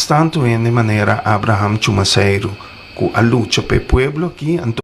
tantu hende manera Abraham Chumacero ku a lucha pa e pueblo aki anto.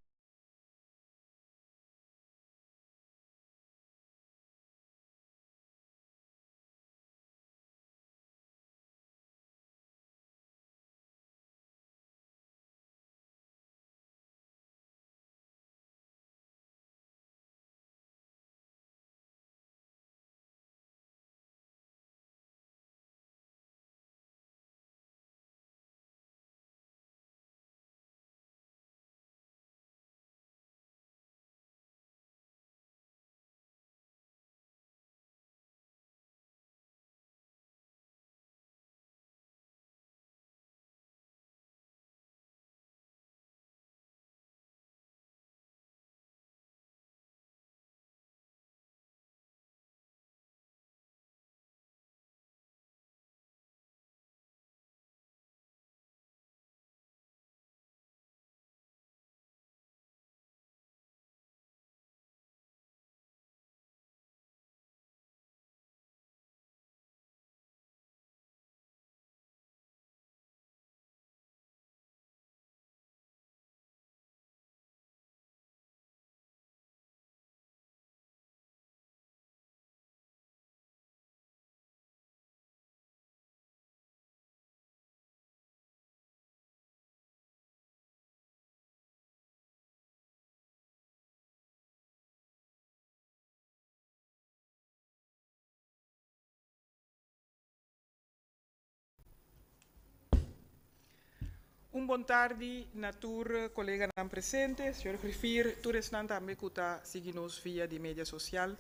Un bon tardi na tur koleganan presente, señor Griffier, tur esnan tambe ku ta sigui nos via di media sosial.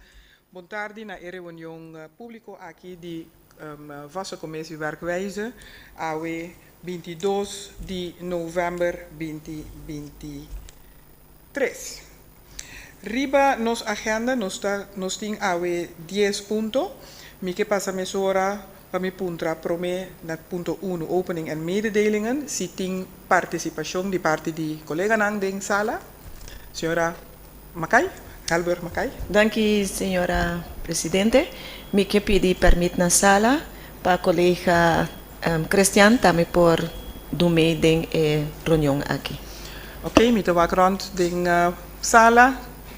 Bon tardi na e reunion públiko aki di Vaste Commissie Werkwijze, awe 22 di novèmber 2023. Riba nos agenda nos ta nos tin awe dies punto. Mi ke pasa mesora pa mi puntra promé na punto unu, opening en mededelingen, si tin partisipashon di parti di koleganan den sala. Señora Mackay, Helburg Mackay. Danki señora presidente. Mi ke pidi pèrmit na sala pa kolega Christian tambe por dun mee den e reunion aki. Ok, mi ta wak rònt den sala.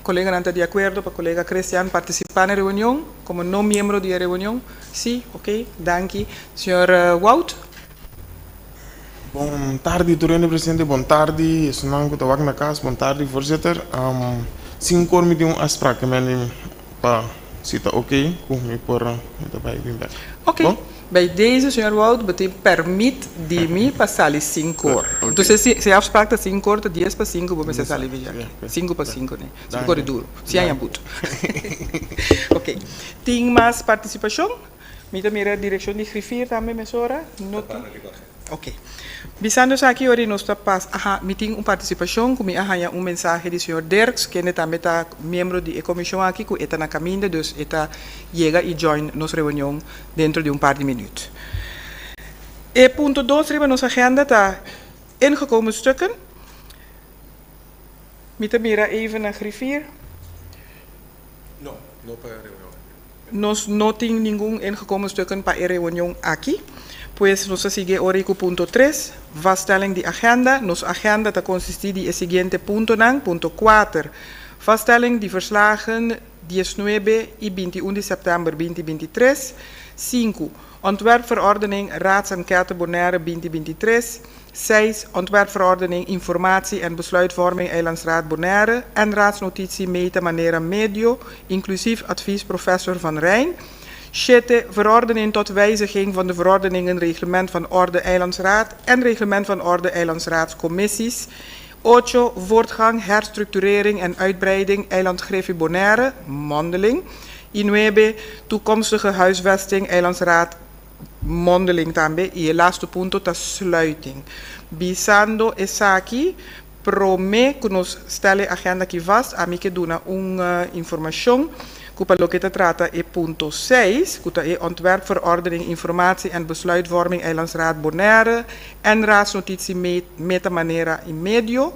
Koleganan ta di akuerdo pa kolega Christian partisipá na e reunion komo no miembro di e reunion? Si, ok, danki. Señor Wout? Bon tardi tur hende presente, bon tardi esunnan ku ta wak na kas, bon tardi voorzitter. Sin kor mi tin un afspraak ke mende pa si ta ok ku mi por mi ta bai bin bek. Ok, Bon? Bij deze señor Wout bo tin permit di mi pa sali sinkor. Ok. Entonces si si afspraak ta sinkor ta dies pa sinku bo mester sali Mester via sali, aki. ya, Sinku pa ya. sinku ne. Si bo Danki. kore duro. Si aña Danki. but. Ok. Tin mas partisipashon? Mi ta mira direkshon di griffier tambe mesora. No tin? Ok. Bisando esaki ora nos ta pas aha mi tin un partisipashon ku mi a haña un mensahe di señor Dirks kende tambe ta miembro di e komishon aki ku e ta na kaminda dus e ta yega i join nos reunion dentro di un par di minuut. E punto dos riba nos agenda ta ingekomen stukken. Mi ta mira even na griffier. No, no pa e reunion aki. Nos no tin ningun ingekomen stukken pa e reunion aki. Pues nos ta sigui e ora ei ku punto tres, vaststelling di agenda. Nos agenda ta konsistí di e siguiente puntonan, Punto kuater, vaststelling di verslagen diesnuebe i bintiun di sèptèmber 2023. Sinku, ontwerpverordening Raadsenquête Bonaire 2023. Seis, ontwerpverordening Informatie en Besluitvorming Eilandsraad Bonaire en Raadsnotitie Meta Manera Medio, inclusief advies professor Van Rijn. Shete, verordening tot wijziging van de verordeningen Reglement van Orde Eilandsraad en Reglement van Orde Eilandsraadscommissies. Ocho, voortgang, herstructurering en uitbreiding Eiland Griffie Bonaire, mondeling. I nuebe, toekomstige huisvesting Eilandsraad mondeling tambe. I e laatste punto ta sluiting. Bisando esaki, promé ku nos stel e agenda aki vast, ami ke duna un informashon ku pa loke ta trata e punto seis, ku ta e Ontwerpverordening Informatie en Besluitvorming Eilandsraad Bonaire en Raadsnotitie Meta Manera i Medio.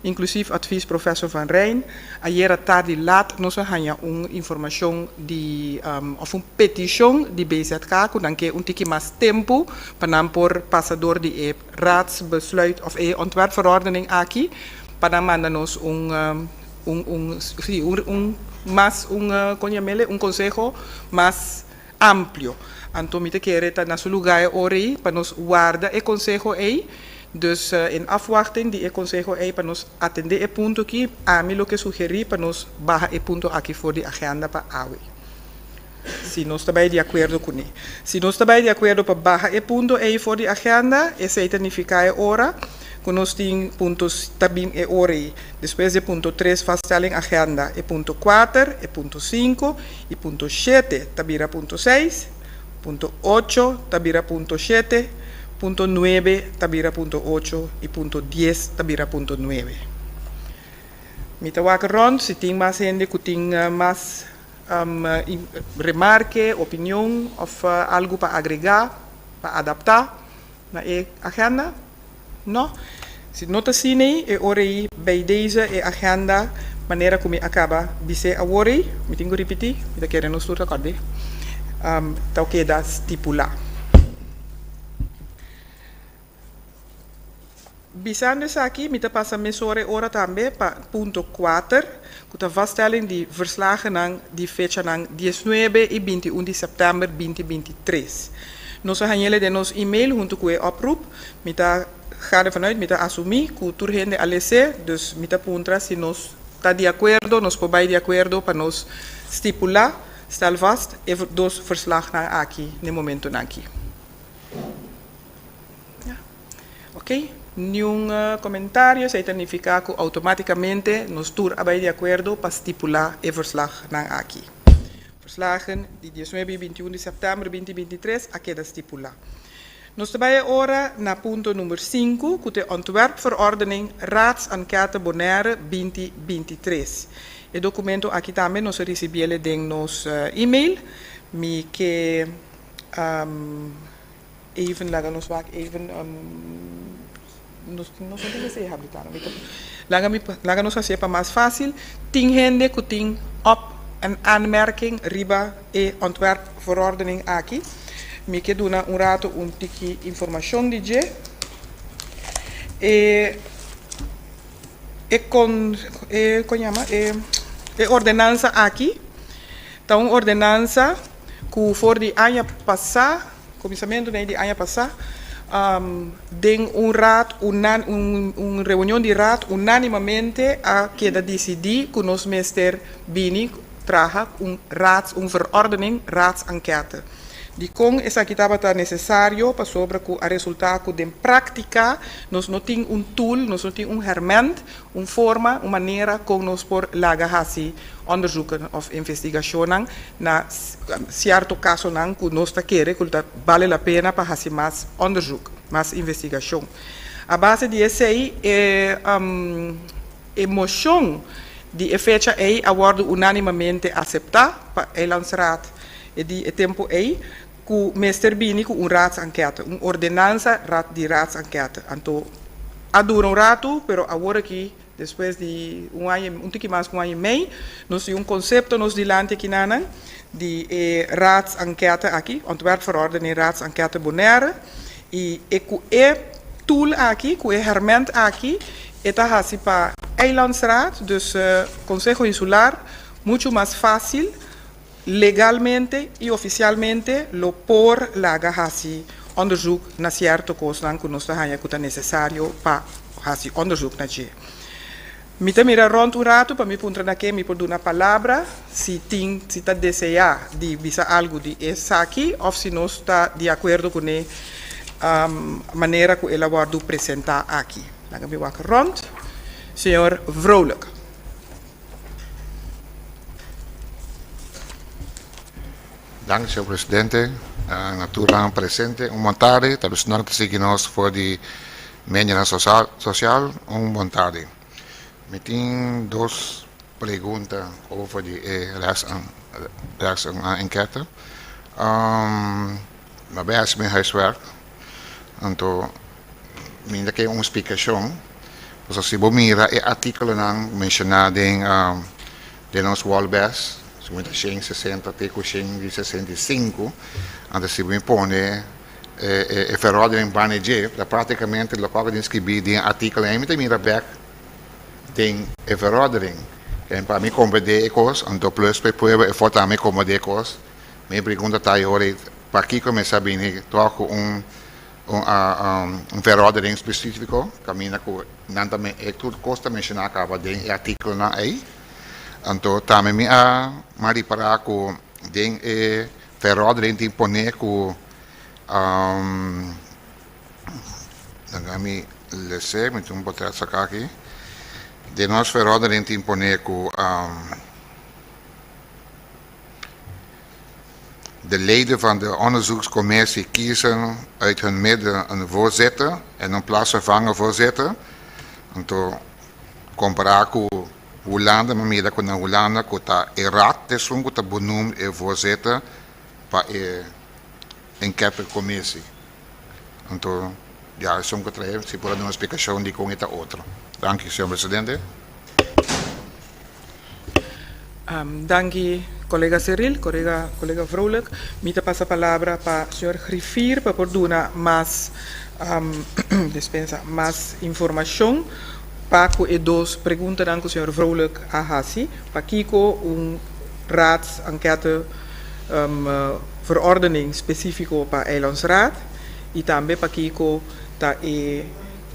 Inclusief advies professor Van Rijn. Ayera tardi laat nos a haña un informashon di òf un petishon di BZK ku nan ke un tiki mas tempu pa nan por pasa dor di e raadsbesluit òf e ontwerpverordening aki pa nan manda nos un un un si un un mas un kon yam'ele un konseho mas amplio. Anto mi ta kere ta na su lugá e ora ei pa nos warda e konseho ei. Dus in afwachting di e konseho ei pa nos atendé e punto aki, ami lo ke sugerí pa nos baha e punto aki for di agenda pa awe. Si nos ta bai di akuerdo kuné. Si nos ta bai di akuerdo pa baha e punto ei for di agenda, esei ta nifiká e ora ku nos tin punto ta bin e ora ei. Despues di e punto tres vaststelling agenda, e punto kuater, e punto sinku i punto shete ta bira punto seis, punto ocho ta bira punto shete, punto nuebe ta bira punto ocho i punto dies ta bira punto nuebe. Mi ta wak rònt si tin mas hende ku tin mas remarke, opinion òf algu pa agregá, pa adaptá na e agenda. No. Si no ta asina ei, e ora ei bij deze e agenda manera ku mi a kaba bis'é awor ei, mi tin ku ripití, mi ta kere nos tur ta kòrd'é, ta keda stipulá. Bisando esaki, mi ta pasa mesora e ora tambe pa punto kuater, ku ta vaststelling di verslagennan di fechanan diesnuebe i bintiun di sèptèmber binti bintitres. Nos a hañ'el den nos email huntu ku e oproep. Mi ta ga ervan uit, mi ta asumí ku tur hende a les'é, dus mi ta puntra si nos ta di akuerdo, nos por bai di akuerdo pa nos stipulá, stel vast, e dos verslagnan aki n'e momentunan aki. Ya. Ok. Niun komentario, esei ta nifiká ku outomátikamente nos tur a bai di akuerdo pa stipulá e verslagnan aki. Verslagen di diesnuebe i bintiun di sèptèmber binti bintitres a keda stipulá. Nos ta bai e ora na punto number sinku ku ta e Ontwerpverordening Raadsenquête Bonaire binti bintitres. E dokumento aki tambe nos a risibiel den nos email. Mi ke Even laga nos wak even nos nos no tin mester habilitá no mi ta laga mi laga nos hasié pa mas fásil tin hende ku tin op en aanmerking riba e ontwerpverordening aki mi ke duna un rato un tiki informashon di dje e e kon e kon yama e e ordenansa aki ta un ordenansa ku for di aña pasá Kuminsamentu den di aña pasá, den un raad unan un reunion di raad unánimamente a keda disidí ku nos mester bini traha un raads un verordening raadsenquête. Dikon esaki tabata nesesario? Pasobra ku a resultá ku den práktika nos no tin un tool, nos no tin un hèrmènt, un forma, un manera kon nos por laga hasi onderzoeken òf investigashonnan na sierto kasonan ku nos ta kere ku ta bale la pena pa hasi mas onderzoek, mas investigashon. A base di esei e e moshon di e fecha ei a wòrdu unánimamente aseptá pa Eilandsraad e di e tempu ei ku mester bini ku un raadsenquête, un ordenansa di raadsenquête. Anto a dura un ratu, pero awor aki Despues di un aña, un tiki mas ku un aña i mei, nos tin un konsepto nos dilanti akinanan di e raadsenquête aki, Ontwerpverordening Raadsenquête Bonaire, i e ku e tool aki, ku e herment aki, e ta hasi pa Eilandsraad, dus Konseho Insular, muchu mas fásil legalmente i ofisialmente lo por laga hasi onderzoek na sierto kosnan ku nos ta haña ku ta nesesario pa hasi onderzoek na dje. Mi ta mira rònt un ratu pa mi puntra na ken mi por duna palabra si tin si ta deseá di bisa algu di esaki òf si nos ta di akuerdo kuné manera ku el a wòrdu presentá aki. Laga mi wak rònt. Señor Vrolijk. Danki señor presidente, na tur nan presente un bon tardi, ta bes nan ta sigui nos for di medianan social un bon tardi. Mi tin dos pregunta over di e rechtsenquête. Mi a bay haci mi huiswerk, anto mi ta kere un splicacion. Pasobra si bo mira e artíkulonan menshoná den den nos Wolbes, si ta 160 te ku 165, anto si bo pone e e verordening banda dje, ta práktikamente lokual ku tin skibí den e artíkulo ei mi ta mira bèk den e verordening. Ken pa mi komprendé e kos, anto plus pa e pueblo e for tambe komprendé e kos, mi pregunta ta e ora ei, pakiko mester a bini tòg ku un un verordening spesífiko kaminda ku nan ta e tur kos ta menshoná kaba den e artíkulonan ei. Anto tambe mi a ripará ku den e verordening tin poné ku laga mi lese, mi tin un portret saká aki. Den nos verordening tin poné ku de leden van de onderzoekscommissie kiezen uit hun midden een voorzitter en een plaatsvervanger voorzitter. Anto kompará ku Hulanda, mi a mira ku na Hulanda ku ta e raad esun ku ta benoem e voorzitter pa e enquêtecommissie. Anto ya esun ku trae si por a duna un splikashon dikon e ta otro. Danki señor presidente. Danki kolega Cyril, kolega kolega Vrolijk. Mi ta pasa palabra pa señor Griffier pa por duna mas dispensa mas informashon pa ku e dos preguntanan ku señor Vrolijk a hasi. Pakiko un raadsenquête verordening spesífiko pa Eilandsraad i tambe pakiko ta e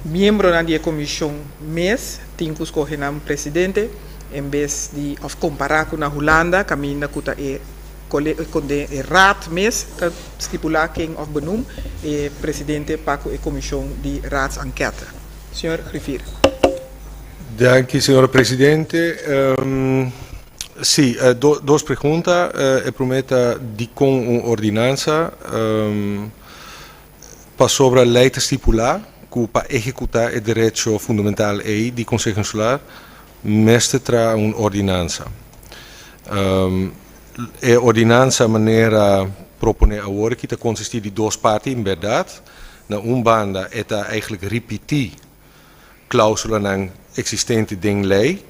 miembronan di e komishon mes tin ku skohe nan presidente en bes di òf kompará ku na Hulanda kaminda ku ta e e raad mes ta stipulá ken òf benoem e presidente pa ku e komishon di raadsenquête. Señor Griffier. Danki señora presidente. Sí, dos pregunta. E promé ta dikon un ordinansa? Pasobra lei ta stipulá ku pa ehekutá e derecho fundamental ei di Konseho Insular mester traha un ordinansa. E ordinansa manera proponé awor aki ta konsistí di dos parti en bèrdat. Na un banda e ta eigentlik ripití klausulanan eksistente den lei.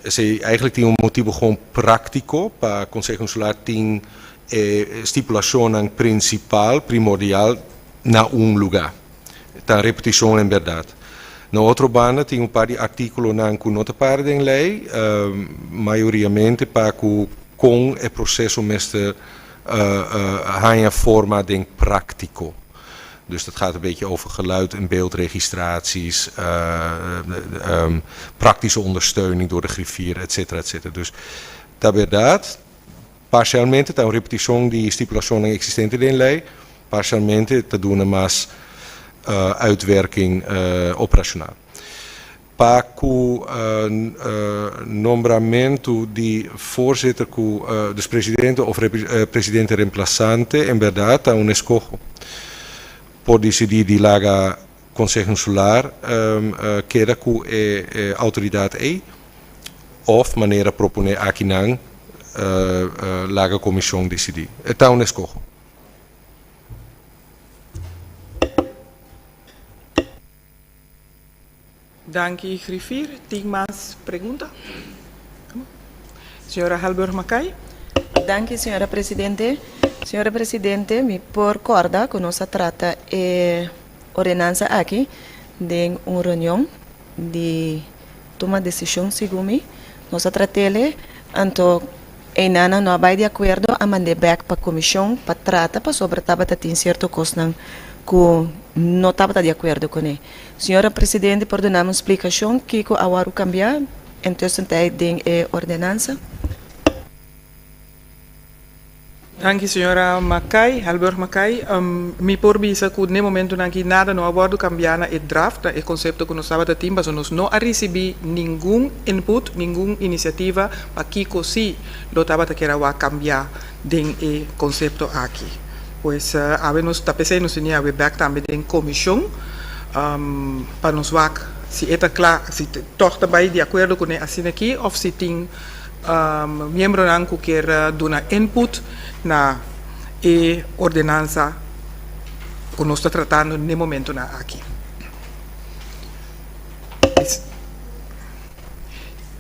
Esei eigentlik tin un motibu gewoon práktiko pa Konseho Insular tin e stipulashonnan prinsipal, primordial, na un lugá. Ta repetishon en bèrdat. Na otro banda tin un par di artíkulonan ku no ta para den lei, mayoriamente pa ku kon e proseso mester haña forma den práktiko. Dus dat gaat een beetje over geluid en beeldregistraties, praktische ondersteuning door de griffier, et cetera, et cetera. Dus ta berdad, parcialmente ta un repeticion di stipulacionnan existente den ley, parcialmente ta duna mas uitwerking operacional. Pa ku nombramentu di voorzitter ku dus presidente of presidente remplasante en bèrdat ta un eskoho. Por disidí di laga Konseho Insular keda ku e outoridat ei òf manera proponé akinan laga komishon disidí. E ta un eskoho. Danki Griffier. Tin mas pregunta? Señora Helburg Mackay. Danki señora presidente. Señora presidente mi por corda cu nos a trata e ordenansa aki den un reunion di tuma decision segun mi. Nos a tratele anto eynana no a bay di acuerdo a mande bek pa comision pa trata pasobra tabata tin cierto cosnan cu no tabata di acuerdo cune. Señora Presidente por duna mi un splicacion kico a wòrdu cambia en tussentijd den e ordenansa? Danki señora Mackay, Helburg Mackay. Mi por bisa cu n'e momentonan aki nada no a wòrdu cambia na e draft, na e concepto cu nos tabata tin, pasobra nos no a ricibi ningun input, ningun iniciativa pa kico si lo tabata kier a wak cambia den e concepto aki. Pues awe nos ta p'esei nos tene awe bek tambe den comision pa nos wak si e ta cla, si tog ta bay di acuerdo cune asina aki of si tin miembronan cu kier duna input na e ordenansa cu nos ta tratando n'e momentonan aki.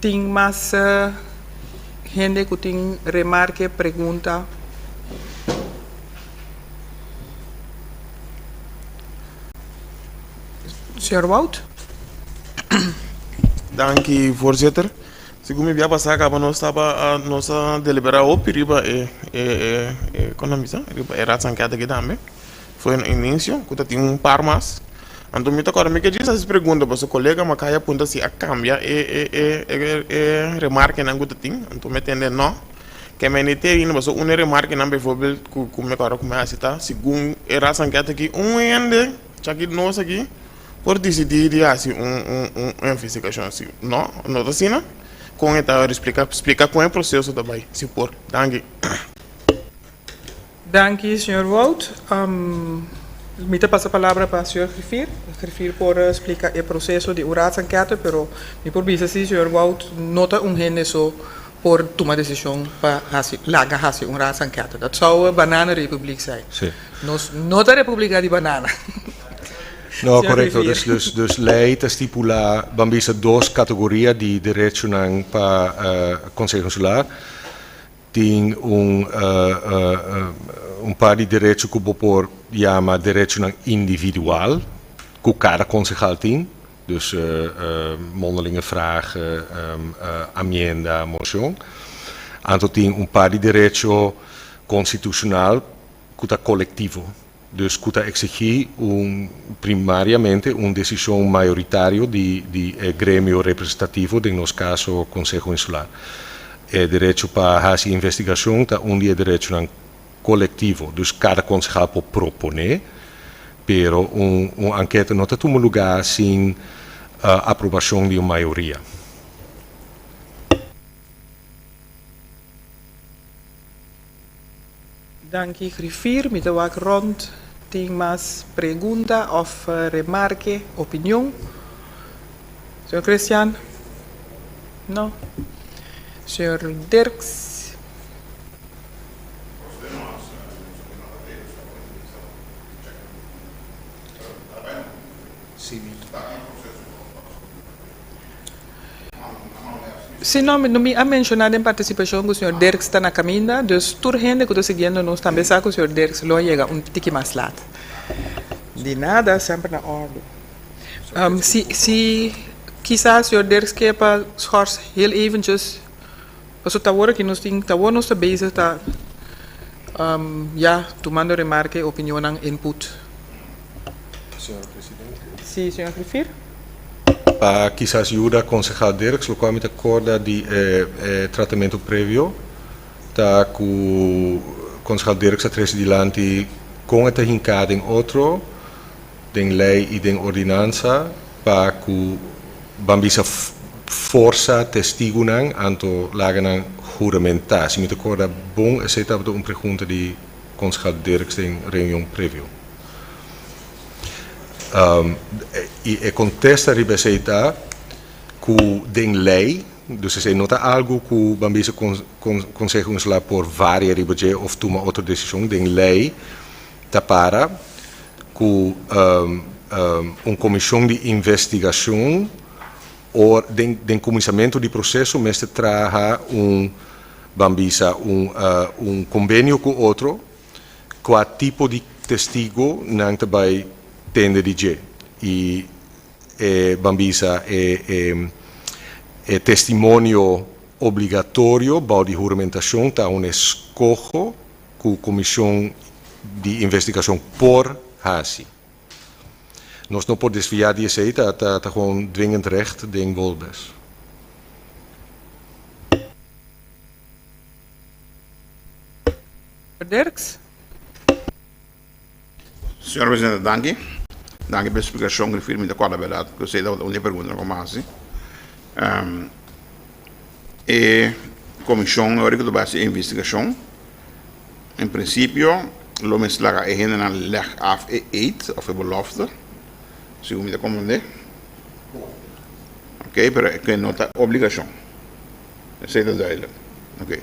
Tin mas hende ku tin remarke, pregunta? Señor Wout. Danki, voorzitter. Segun mi bia pasá kaba nos taba nos a deliberá hopi riba e e e kon nan bisa riba e raadsanketa aki tambe. Foi na inicio ku ta tin un par mas. Anto mi ta kòrda mi ke djis hasi pregunta pasobra kolega Makaya punta si a kambia e e e e e remarkenan ku ta tin. Anto mi a tende no. Ke mende te ainda pasobra un e remarkenan bijvoorbeeld ku ku mi kòrda ku mi a hasi ta segun e raadsanketa aki un hende chaki nos aki por disidí di hasi un un un investigashon. Si no, no ta asina? Kon e ta splika splika kon e proseso ta bai si por. Danki. Danki, señor Wout. Mi ta pasa palabra pa señor Griffier. Griffier por splica e proceso di un raadsenquête, pero mi por bisa si, señor Wout, no ta un hende so por tuma decision pa haci, laga haci un raadsenquête. Dat zou bananenrepubliek zijn. Sí. Nos no ta republica di banana. No, Señor correcto. Griffier. Dus, dus, dus ley ta stipula, ban bisa dos categoria di derechonan pa Conseho Insular. Tin un un par di derecho ku bo por yama derechonan individual ku kada konsehal tin, dus mondelinge vraag, amienda, mocion. Anto tin un par di derecho konstitushonal ku ta kolektivo, dus ku ta eksigí un primariamente un desishon mayoritario di di e gremio representativo, den nos kaso Konseho Insular. E derecho pa hasi investigashon ta un di e derechonan kolektivo, dus kada konsehal por proponé, pero un un anketa no ta tuma lugá sin aprobashon di un mayoria. Danki Griffier, mi ta wak rond tin mas pregunta of remarke, opinion. Señor Christian? No. Señor Dirks? Si no, mi a menciona den participacion cu señor Dirks ta na caminda, dus tur hende cu ta siguiendo nos tambe sa cu señor Dirks lo a yega un tiki mas laat. Di nada, semper na ordo. Si, si kisas señor Dirks ke pa schors heel eventjes, pasobra ta awor aki nos tin, ta awor nos ta bezig ta, ya, tumando remarke, opinionnan, input. Señor Presidente. Si, señor Griffier. Pa kisas yuda Konsehal Dirks, lokual mi ta korda di e tratamentu previo ta ku Konsehal Dirks a trese dilanti kon e ta hinká den otro, den lei i den ordinansa pa ku ban bisa forsa testigunan anto laga nan huramentá. Si mi ta korda bon esei tabata un pregunta di Konsehal Dirks den reunion previo. I e kontesta riba esei ta ku den lei, dus esei no ta algu ku ban bisa Konseho Insular por varia riba dje òf tuma otro desishon, den lei ta para ku un komishon di investigashon or den kuminsamentu di proseso mester traha un ban bisa un kombenio ku otro Kua tipo di testigo nan ta bai tende di dje? I e ban bisa e e e testimonio obligatorio bou di huramentashon ta un eskoho ku komishon di investigashon por hasi. Nos no por desviá di esei, ta ta ta gewoon dwingend recht den Wolbes. Dirks. Señor Presidente, danki. Danki pa e splikashon, Griffier. Mi ta kòrda bèrdat ku esei tabata un di e preguntanan ku mi a hasi. E komishon ora ku ta bai hasi e investigashon, en prinsipio lo mester laga e hendenan lèg af e eid òf e belofte, segun mi ta komprendé. Oké, pero e no ta obligashon. Esei ta duidelijk. Oké.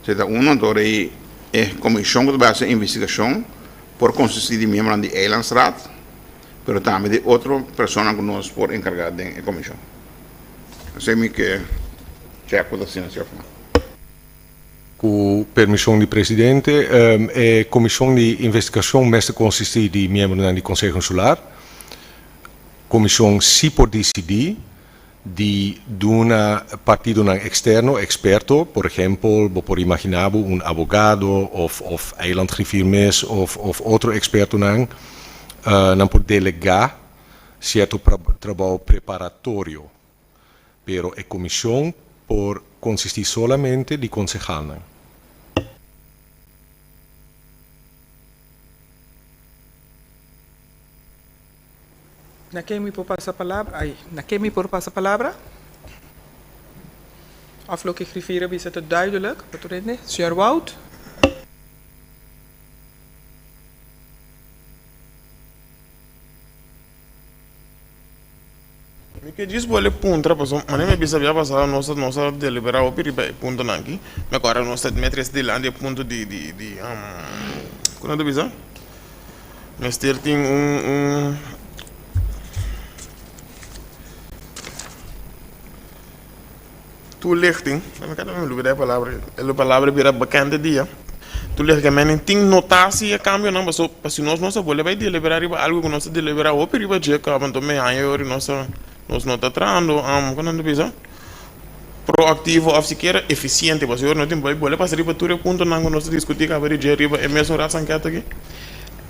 Esei ta uno. Anto e e komishon ku ta bai hasi investigashon por konsistí di miembronan di Eilandsraad, pero tambe di otro personanan ku nos por enkargá den e komishon. Esei mi ke. Check ku ta asina, si òf no. Ku permishon di presidente, e komishon di investigashon mester konsistí di miembronan di Konseho Insular. Komishon si por disidí di duna partidonan eksterno, eksperto, por ehempel bo por imaginá bo un abogado òf òf eilandgriffier mes òf òf otro ekspertonan, nan por delegá sierto trabou preparatorio. Pero e komishon por konsistí solamente di konsehalnan. Na ken mi por pasa palabra? Ai, na ken mi por pasa palabra? Of loke griffier a bisa ta duidelijk pa tur hende? Señor Wout? Mi ke djis bolbe puntra pasobra manera mi a bisa bia pasado nos a nos a delibera hopi riba e puntonan aki. Mi acorda nos ta met tres dilanti e punto di di di ku nan ta bisa mester tin un un Toelichting, mi kada mi lubida e palabra, e palabra bira bekende dia. Toelichting, men tin nota si e kambionan paso pa si nos no sa bolbe bai deliberá riba algu ku nos a deliberá hopi riba dje kaba anto mi haña yori nos a nos no ta trahando kon nan ta bisa proaktivo òf sikiera efisiente pasobra yori no tin bai bolbe pasa riba tur e puntonan ku nos a diskutí kaba di dje riba e mesun raadsankèt aki.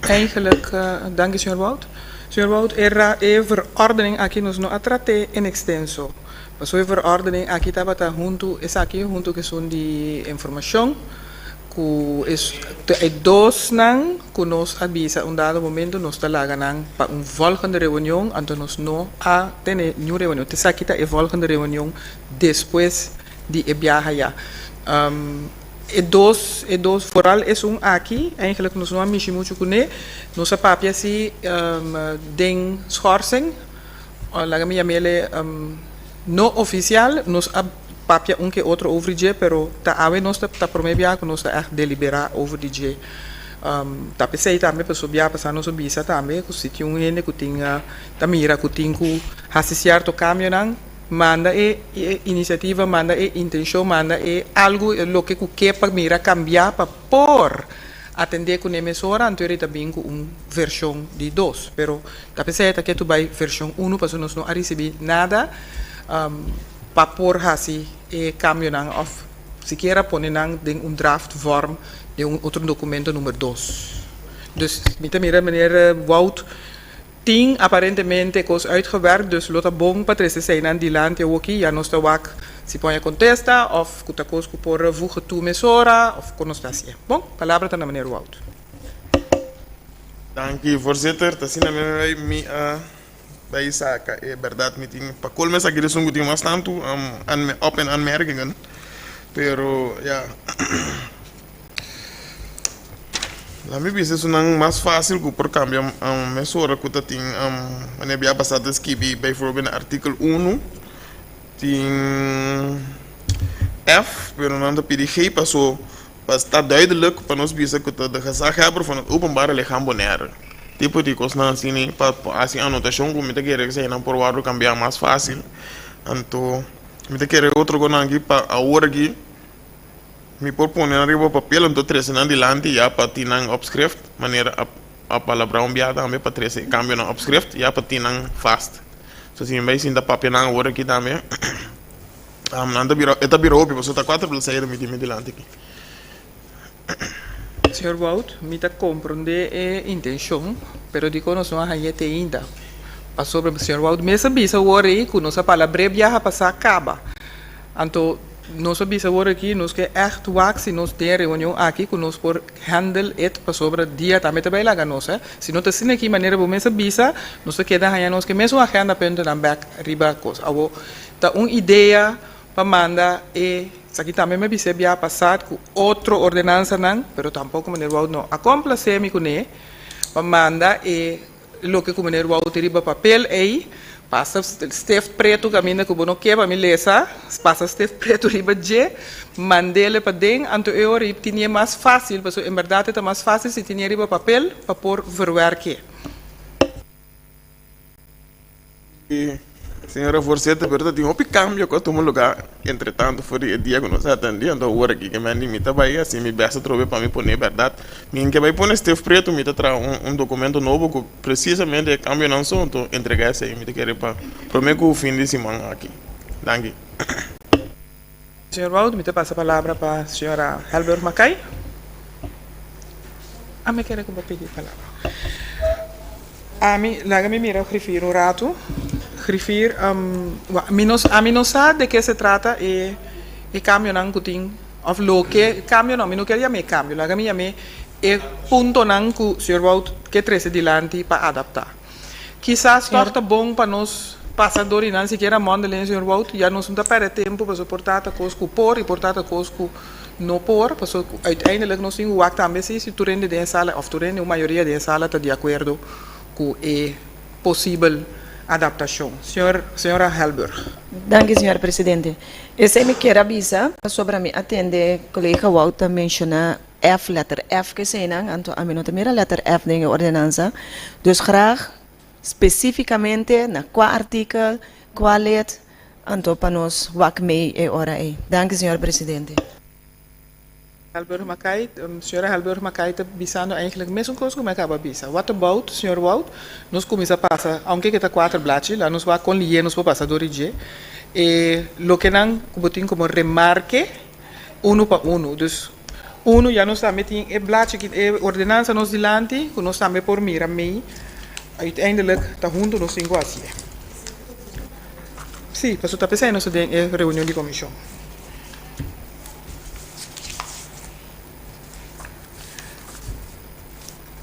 Eigenlijk, danki señor Wout. Señor Wout, e ra e verordening aki nos no a trat'é en extenso. Pasobra e verordening aki tabata huntu esaki huntu ku esun di informashon ku e dosnan ku nos a bisa un dado momento nos ta laga nan pa un volgende reunion anto nos no a tene niun reunion. Esaki ta e volgende reunion despues di e biaha ya. E dos e dos foral esun aki eigenlijk nos no a mishi muchu kuné nos a papia si den schorsing. Laga mi yam'ele no ofisial, nos a papia un ke otro over di dje, pero ta awe nos ta ta prome bia ku nos ta ègt deliberá over di dje. Ta p'esei tambe pasobra bia pasá nos a bisa tambe ku si tin un hende ku tin ta mira ku tin ku hasi sierto kambionan, manda e inisiativa, manda e intenshon, manda e algu loke ku ke pa mira kambiá pa por atendé kuné mesora, anto e ta bin ku un vershon di dos. Pero ta p'esei ta ketu bai vershon unu pasobra nos no a risibí nada pa por hasi e kambionan òf sikiera pone nan den un draft vorm den un otro dokumento number dos. Dus mi ta mira meneer Wout tin aparentemente kos uitgewerkt dus lo ta bon pa trese eseinan dilanti awoki ya nos ta wak si por haña kontesta òf ku ta kos ku por voegen toe mesora òf kon nos ta hasié. Bon, palabra ta na meneer Wout. Danki voorzitter, ta asina mi bai mi a bai saka e berdad mi tin pa colmo esaki ta esun ku tin mas tantu op en aanmerkingen pero ya laat mi bisa esunnan mas facil ku por cambia mesora ku ta tin manera bia pasa ta skibi bijvoorbeeld na artikel uno tin F pero nan ta pidi G paso Pa sta duidelijk pa nos bisa ku ta de gezaghebber van het openbare lichaam Bonaire. Tipo di kosnan asina pa hasi anotashon ku mi ta kere eseinan por wòrdu kambiá mas fásil. Anto mi ta kere otro konan aki pa awor aki mi por pone nan riba papel anto trese nan dilanti ya pa tin nan op schrift manera a a palabrá un bia tambe pa trese e kambionan op schrift ya pa tin nan vast. So si mi bai sinta papia nan awor aki tambe. Nan ta bira, e ta bira hopi, pasobra ta kuater bladzijden mi tin mi dilanti aki. Señor Wout, mi ta komprondé e intenshon, pero dikon nos no a hañ'é te ainda? Pasobra señor Wout mes a bisa awor ei ku nos a palabr'é biaha pasá kaba. Anto nos a bisa awor aki nos ke ègt wak si nos den e reunion aki ku nos por handle it pasobra dia tambe ta bai laga nos. Si no ta asina aki manera bo mes a bisa, nos ta keda haña nos ke mesun agenda puntonan bèk riba kos. Awor Ta un idea pa manda e esaki tambe mi a bis'é bia pasad ku otro ordenansanan, pero tampoko meneer Wout no a komplasé mi kuné, pa manda e loke ku meneer Wout tin riba papel ei, pasa stift pretu kaminda ku bo no ke pa mi lesa, pasa stift pretu riba dje, mand'ele paden, anto e ora ei tinié mas fásil, pasobra en bèrdat e ta mas fásil si tinié riba papel pa por verwerk'é. Señora voorzitter, pero ta tin hopi cambio cu a tuma lugar entre tanto for di e dia cu nos a atendi, anto awor aki ke men di mi ta bay haci mi best atrobe pa mi pone berdad. Mi ke bay pone stef preto, mi ta traha un un documento nobo cu precisamente e cambionan so, anto entrega esey mi ta kere pa prome cu fin di siman aki. Danki. Señor Wout, mi ta pasa palabra pa señora Helburg Mackay. Ami kere ku bo pidi palabra. Ami, laga mi mira grifir un ratu. Grifir, mi no, ami no sa de ke se trata e e kambionan ku tin, òf loke, kambio no, mi no kier yam'é kambio, laga mi yam'é e puntonan ku señor Wout ke trese dilanti pa adaptá. Kisas tòg ta bon pa nos pasa dor di nan sikiera mondeling, señor Wout, ya nos no ta pèrdè tempu pasobra por ta ta kos ku por i por ta ta kos ku no por, pasobra uiteindelijk nos tin ku wak tambe si si tur hende den e sala òf tur hende, un mayoria den e sala ta di akuerdo ku e posibel adaptashon. Señor, señora Helburg. Danki, señor presidente. Esei mi kier a bisa pasobra mi a tende kolega Wout ta menshoná F, letter F ke eseinan, anto ami no ta mira letter F den e ordenansa. Dus graag specificamente na kua artikel, kua lid, anto pa nos wak mee e ora ei. Danki, señor presidente. Helburg Mackay, Señora Helburg Mackay ta bisando eigenlijk mesun kos ku mi a kaba bisa. What about, señor Wout, nos kuminsa pasa, aunke ke ta kuater blachi, laat nos wak kon lihe nos por pasa dor di dje, e lokenan ku bo tin komo remarke, Unu pa unu. Dus unu ya nos tambe tin e blachi ki e ordenansa nos dilanti ku nos tambe por mira mei. Uiteindelijk ta huntu nos tin ku hasié. Sí, pasobra ta p'esei nos ta den e reunion di komishon.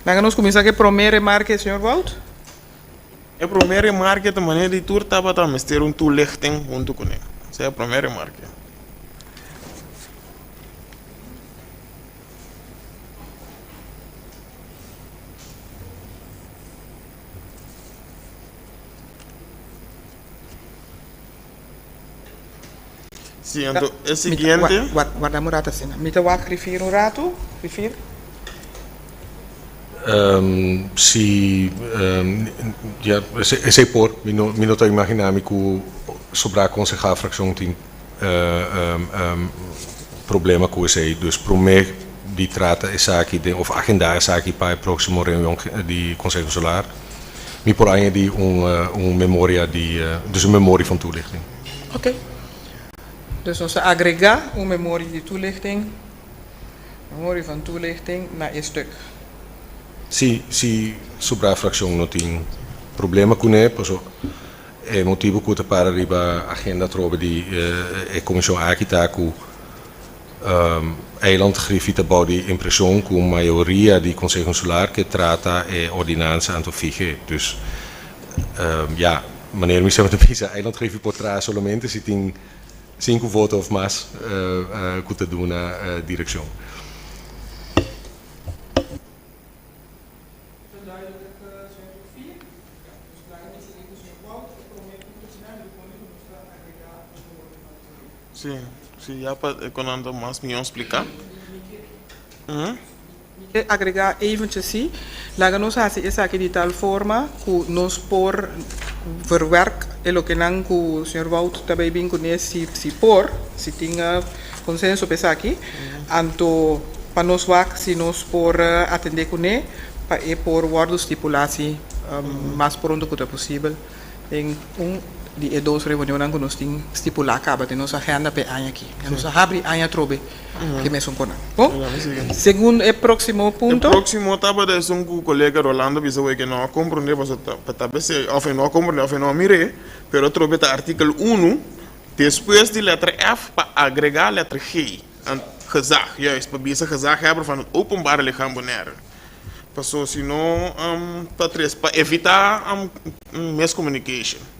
Laga nos kuminsá ku e promé remarke, señor Wout. E promé remarke ta manera di tur tabata mester un toelichting huntu kuné. Esei e promé remarke. Sí, anto e siguiente. Warda un rato asina. Mi ta wak Rifir un rato. Rifir. Si, ya, esei por. Mi no, mi no ta imaginá mi ku sobrá konsehá frakshon tin problema ku esei. Dus promé di trata esaki den òf agendá esaki pa e próksimo reunion di Konseho Insular, mi por añadí un un memoria di, dus un memoria van toelichting. Oké. Dus nos ta agregá un memoria di toelichting. Memorie van toelichting na e stuk. Si, si sobra fraccion no tin problema cune, paso e motibo cu ta para riba agenda atrobe di e comision aki ta cu Eiland Griffie ta bou di impresion cu mayoria di Conseho Insular ke trata e ordinansa anto fige. Dus, ya, manera mi semper ta bisa, Eiland Griffie por traha solamente si tin Sinku voto of mas ku ta duna direkshon. Sí, sí, ya pa e konan ta mas mihó spliká. Mi ke agregá eventjes sí, laga nos hasi esaki di tal forma ku nos por verwerk e lokenan ku señor Wout ta bay bin kuné si si por, si tin konsenso pa esaki, anto pa nos wak si nos por atendé kuné pa e por wòrdu stipulá si mas pronto ku ta posibel. Den un di e dos reunionnan ku nos tin stipulá kaba den nos agenda pa e aña aki. Ya nos a habri aña atrobe ku e mesun konan. Bon, segun e próksimo punto. E próksimo tabata esun ku kolega Rolando bisa wei ke no a komprondé pasobra ta ta p'esei òf e no a komprondé òf e no a mir'é, pero atrobe ta artikel unu despues di letra F pa agregá letra G, gezag, juist, pa bisa gezaghebber van het Openbare Lichaam Bonaire. Paso si no ta tres pa evita miscommunication.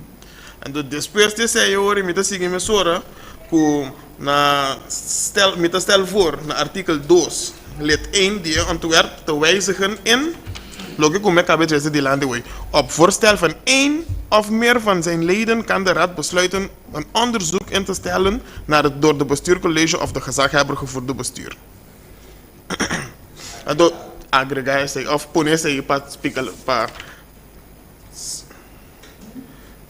Anto despues di esei ora mi ta sigui mesora ku na stel mi ta stel voor na artikel dos lid een di e ontwerp te wijzigen in loke ku mi a kaba trese dilanti hoy. Op voorstel van één of meer van zijn leden kan de raad besluiten een onderzoek in te stellen naar het door de bestuurcollege of de gezaghebber gevoerde bestuur. Anto agrega esei of pone esei pa spika pa.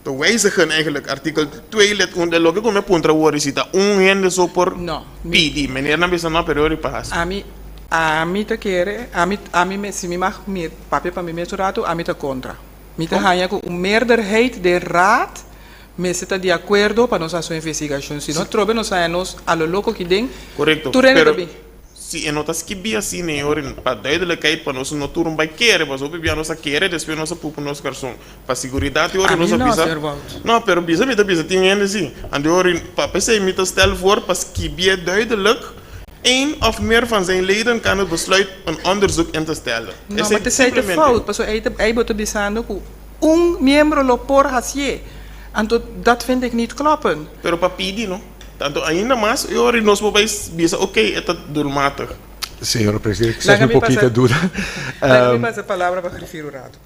Te wijzigen eigenlijk artikel 2 lid 1 de loke ku mi a puntra wor si ta un hende so por No, mi. pidi. Meneer nan bisa no pero ori pa hasi. Ami, ami ta kere, ami, ami mes, si mi mag mi papia pa mi mes un ratu, ami ta kontra. Mi ta haña ku un meerderheid den raad mester ta di akuerdo pa nos hasi un investigashon. Si no trobe nos haña nos a lo loko aki den, Korekto, tur hende ta pero bin. si e no ta skibí asina e ori pa duidelijkheid pa nos no tur un bai kere, pasobra hopi bia nos a kere despues nos a pupu nos karson. Pa siguridat e ora A nos mi a no, bisa. señor Wout. No, pero bisa mi ta bisa tin hende si. Anto e ora pa p'esei mi ta stel voor pa skibié duidelijk, Een of meer van zijn leden kan het besluit een onderzoek in te stellen. No, Esei ma t'esei ta simplemente. fout, pasobra ei ta ei bo ta bisando ku un miembro lo por hasié. Anto dat vind ik niet kloppen. Pero pa pidi no. Tanto ainda mas e ora nos por bai bisa oké e ta doelmatig. Señora Presidente, kisas Laga mi mi pokita pasa duda. laga mi pasa palabra pa grifir un rato.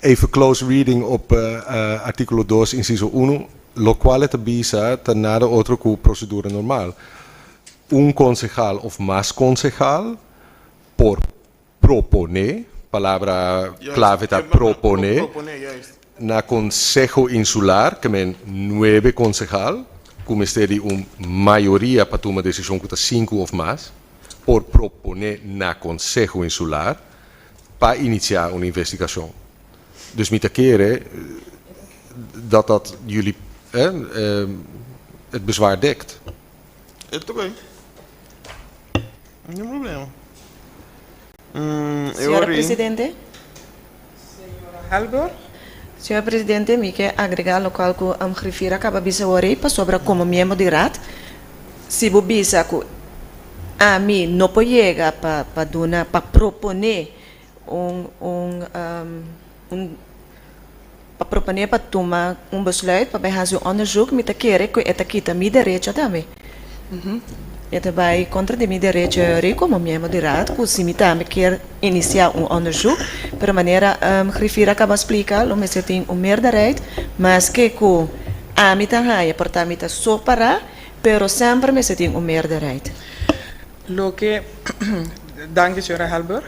Even close reading op artíkulo dos insiso uno, lokual e ta bisa ta nada otro ku prosedura normal. Un konsehal òf mas konsehal por proponé, palabra klave ta proponé, na Konseho Insular, ke men nuebe konsehal, ku mester di un mayoria pa tuma desishon ku ta sinku òf mas, por proponé na Konseho Insular pa iniciá un investigashon. Dus mi ta kere dat dat jullie het bezwaar dekt. E ta oké. Ningun problema. E Señora ora ei. Presidente. Señora Helberg. Señor Presidente, mi ke agrega lokual ku griffier a kaba bisa awor ei pasobra komo miembro di Raad, si bo bisa ku ami no por yega pa pa duna pa proponé un un un pa proponé pa tuma un besluit pa bai hasi un onderzoek mi ta kere ku e ta kita mi derecho tambe. E ta bai kontra di mi derecho ri komo miembro di raad ku si mi tambe kier inisiá un onderzoek pero manera griffier a kaba splika lo mester tin un meerderheid maske ku ami ta haña por ta mi ta so pará pero semper mester tin un meerderheid. Loke, danki señora Helberg.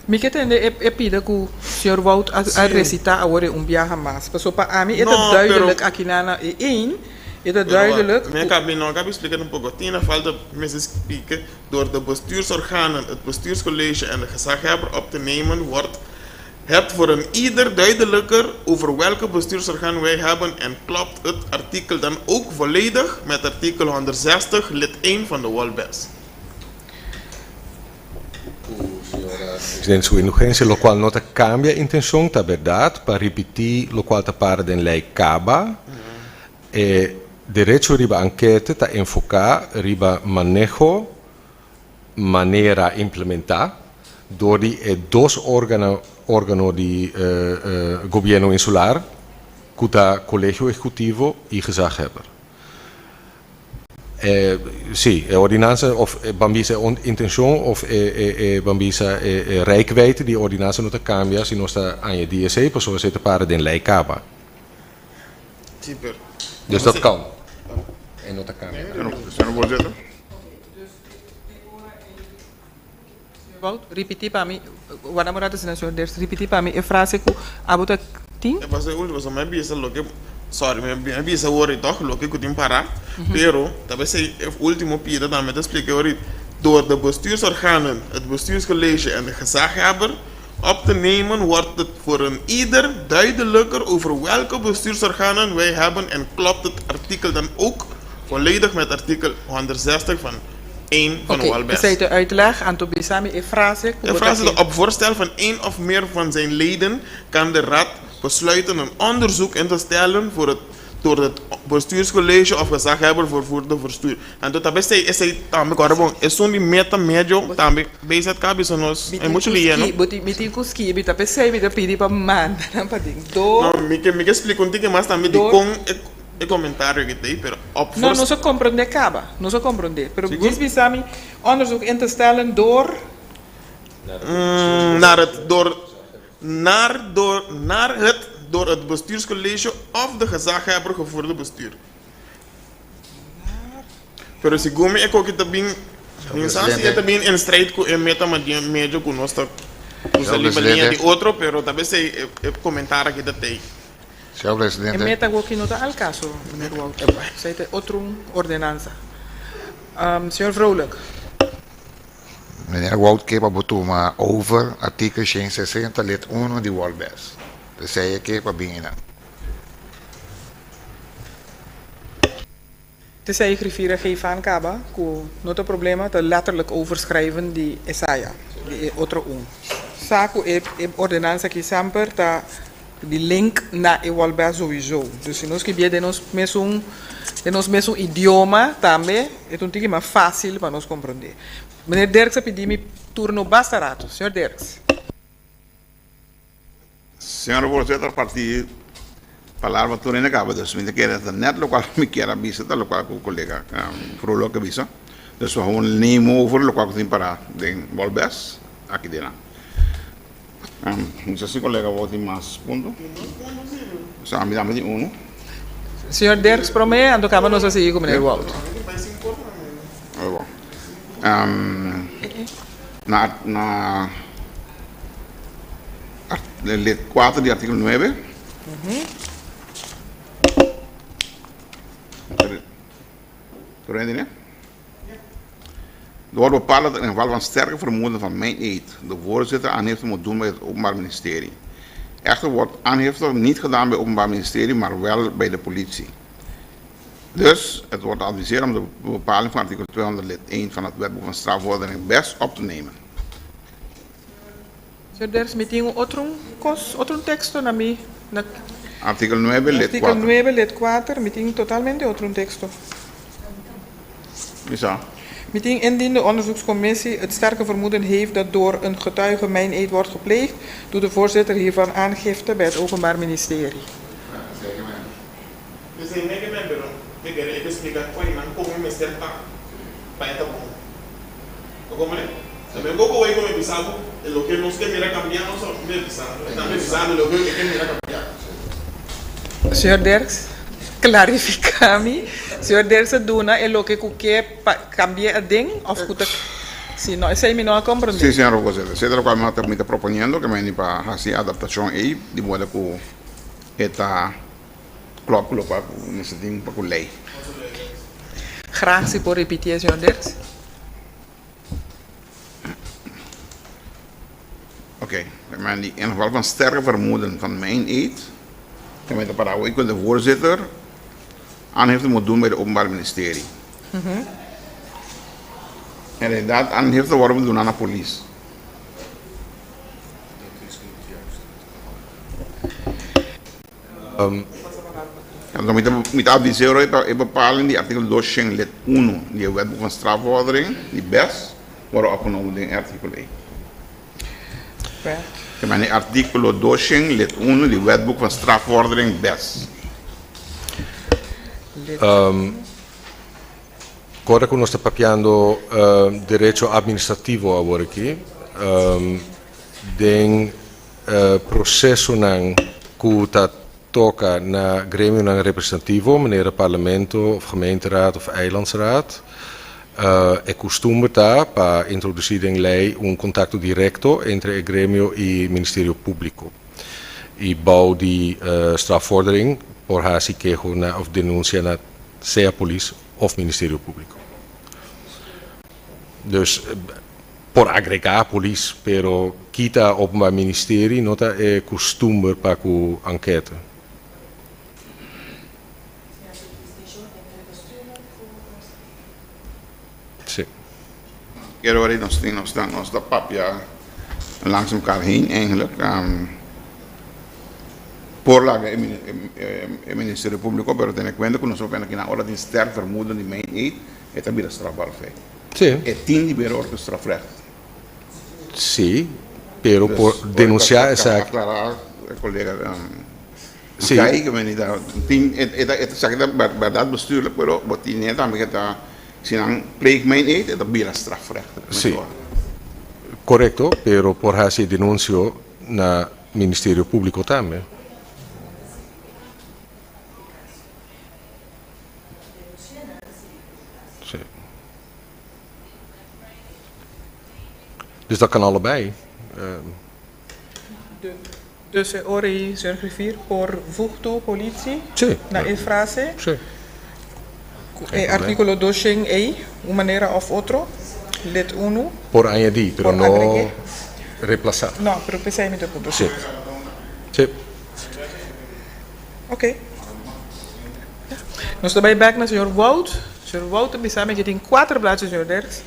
Mi ke tende e pida ku señor Wout a resitá awor e un biaha mas. Pasobra pa ami e ta duidelijk aki na na e ein, e ta duidelijk ku. Mi a kabi, no a kabi splika tampoco. Tin a falta mester splika door de bestuursorganen, het bestuurscollege en de gezaghebber op te nemen wordt het voor een ieder duidelijker over welke bestuursorgaan wij hebben en klopt het artikel dan ook volledig met artikel 160 lid 1 van de Wolbes. Ku señora Presidente su indulgencia, locual no ta cambia intencion, ta berdad, pa ripiti locual ta para den ley caba, e derecho riba ankete ta enfoca riba maneho manera implementa door di e dos organo organo di gobierno insular cu ta Colegio Ejecutivo y Gezaghebber. E, sí, e ordinansa of ban bisa e intencion of e e e ban bisa e e reikwijdte di e ordinansa no ta cambia si nos ta añadi esey pasobra esey ta para den ley caba. Sí, pero. Dus dat kan. E no ta cambia nada. Señor voorzitter. Wout, ripití pa mi, wak un rato asina, señor Ders, ripití pa mi e frase ku abo ta tin. E paso e ultimo, pasobra mi a bisa loke, sorry, mi a bisa awor tòg loke ku tin pará, pero ta p'esei e ultimo pida tambe ta splika awor, door de bestuursorganen, het bestuurscollege en de gezaghebber op te nemen wordt het voor een ieder duidelijker over welke bestuursorganen wij hebben en klopt het artikel dan ook volledig met artikel 160 van één van Oké, Walbes. esei ta e uitleg, anto bisa mi e frase ku E bo ta frase ta ke. op voorstel van één of meer van zijn leden kan de Raad besluiten een onderzoek in te stellen voor het door het bestuurscollege of gezaghebber vervoerde verstuur. Anto ta besei esei tambe kòrda bon, esun di meta medio tambe BZK bisa nos Mi e tin muchu ku lié no. ski, bo tin mi tin ku skibi, ta pesei mi ta pidi pa manda nan pa den. Door. No, mi ke mi ke splika un tiki mas tambe Door. dikon e E comentario aki t'ey, pero op No, voor. nos a comprende caba. Nos a comprende. Pero Sigur? djis bisa mi onderzoek in te stellen door. Naar het door naar door naar het door het bestuurscollege of de gezaghebber gevoerde bestuur. Pero segun mi e koki ta bin, mi sa si e ta bin en strijd cu e meta medio cu nos ta usa Señor liba liña di presidente. otro, pero ta besey e comentario aki ta t'ey. Señor E presidente. meta awoki no ta al caso, meneer Wout. Esey ta e otro ordenansa. Señor Vrolijk. Meneer Wout ke pa bo tuma over artikel 160 lid 1 di Wolbes. P'esey e ke pa bin einan. Tesei griffier a geef aan kaba ku no ta problema, ta letterlijk overschrijven di esaya, di e otro un. Sa ku e e ordenansa aki semper ta di link na e Wolbes sowieso. Dus si nos skibié den nos mesun den nos mesun idioma tambe e ta un tiki mas fásil pa nos komprondé. Meneer Dirks a pidi mi turno basta rato. Señor Dirks. Señor Voorzitter, parti palabra tur hende caba, dus mi ta kere ta net locual mi kier a bisa ta locual cu colega Vrolijk a bisa. Dus we gewoon neem over locual cu tin para den Wolbes aki den nan. No sa si colega wou tin mas punto. Sa mi tambe tin uno. Señor Dirks prome, anto caba nos a sigui cu meneer Wout. Na na. Lid 4 di artíkulo 9. Tur hende ne? Er wordt bepaald dat in geval van sterke vermoeden van meineed de voorzitter aangifte moet doen bij het Openbaar Ministerie. Echter wordt aangifte niet gedaan bij het Openbaar Ministerie, maar wel bij de politie. Dus het wordt geadviseerd om de bepaling van artikel 200 lid 1 van het Wetboek van Strafvordering best op te nemen. Señor Dirks, mi tin un otro cos, otro un texto na mi, na. Artikel nuebe, lid Artikel kuater. nuebe, lid kuater, mi tin totalmente otro un texto. Mi sa. Mi tin, Indien de onderzoekscommissie het sterke vermoeden heeft dat door een getuige meineed wordt gepleegd, doet de voorzitter hiervan aangifte bij het Openbaar Ministerie. P'esei mi ke men pero mi kere e splika koe nan kon e mester ta pa e ta bon. Bo komprende? Ta men poko wei ku mi bisa bo e loke nos ke mira kambia nos a mi bisa bo. E ta mi bisa mi loke mi ke mira kambia. Señor Dirks, klarifiká mi. Señor Dirks a duna e loke ku ke pa kambia aden òf ku ta si no esei mi no a komprendé. Sí, señor Voorzitter. Esei ta lokual mi ta proponiendo ke meni pa hasi adaptashon ei di moda ku e ta Klòp ku lokual ku mester tin pa ku lei. Graag si por ripitié, señor Dirks. Oké, men di in geval van sterke vermoeden van meineed, ta men ta para awor ku de voorzitter aangifte moet doen bij de openbaar ministerie. En realidad aangifte wòrdu duna na polis. Anto mi ta mi ta advis'é ora e bepaling di artíkulo 200 lid 1 di e Wetboek van Strafvordering di bes wòrdu opgenomen den e artíkulo ei. Te manda e artíkulo 200 lid 1 di Wetboek van Strafvordering bes. Kòrda ku nos ta papiando derecho administrativo awor aki den Procesonan cu ta toca na gremionan representativo, manera Parlamento of Gemeenteraad of Eilandsraad. E custumber ta pa introduci den ley un contacto directo entre e gremio y Ministerio Publico. Y bou di strafvordering por haci keho na of denuncia na sea polis of Ministerio Publico. Dus por agregá polis, pero kita Openbaar Ministerie no ta e kustumber pa ku ankete. Sí. Kero ora nos tin nos ta nos ta papia langs mekaar heen eigenlijk por laga e Ministerio Publico pero tene kuenta ku nos papia na ora tin sterk vermoeden di meen eet e ta bira strafbaar feit. Sí. E tin di bira ora ku strafrecht. Sí, pero por denunciá esaki. Aclará e colega Sí. Guy que meni ta tin e ta esaki ta berdad bestuurlijk pero bo tin e tambe ke ta si nan pleeg meen eet e ta bira strafrecht. Sí. Correcto, pero por haci e denuncio na Ministerio Publico tambe. Sí. Dus dat kan allebei. De. Dus e ora ei, señor Griffier, por voeg toe politie Sí. na e frase Sí. ku e artíkulo doshen ei, un manera òf otro, lid unu. Por añadí, pero Por no agregué. replasá. No, pero p'esei mi ta punto. Sí. Sí. Ok. Nos ta bai bek na señor Wout. Señor Wout ta bisa mi ke tin kuater blachi, señor Derks.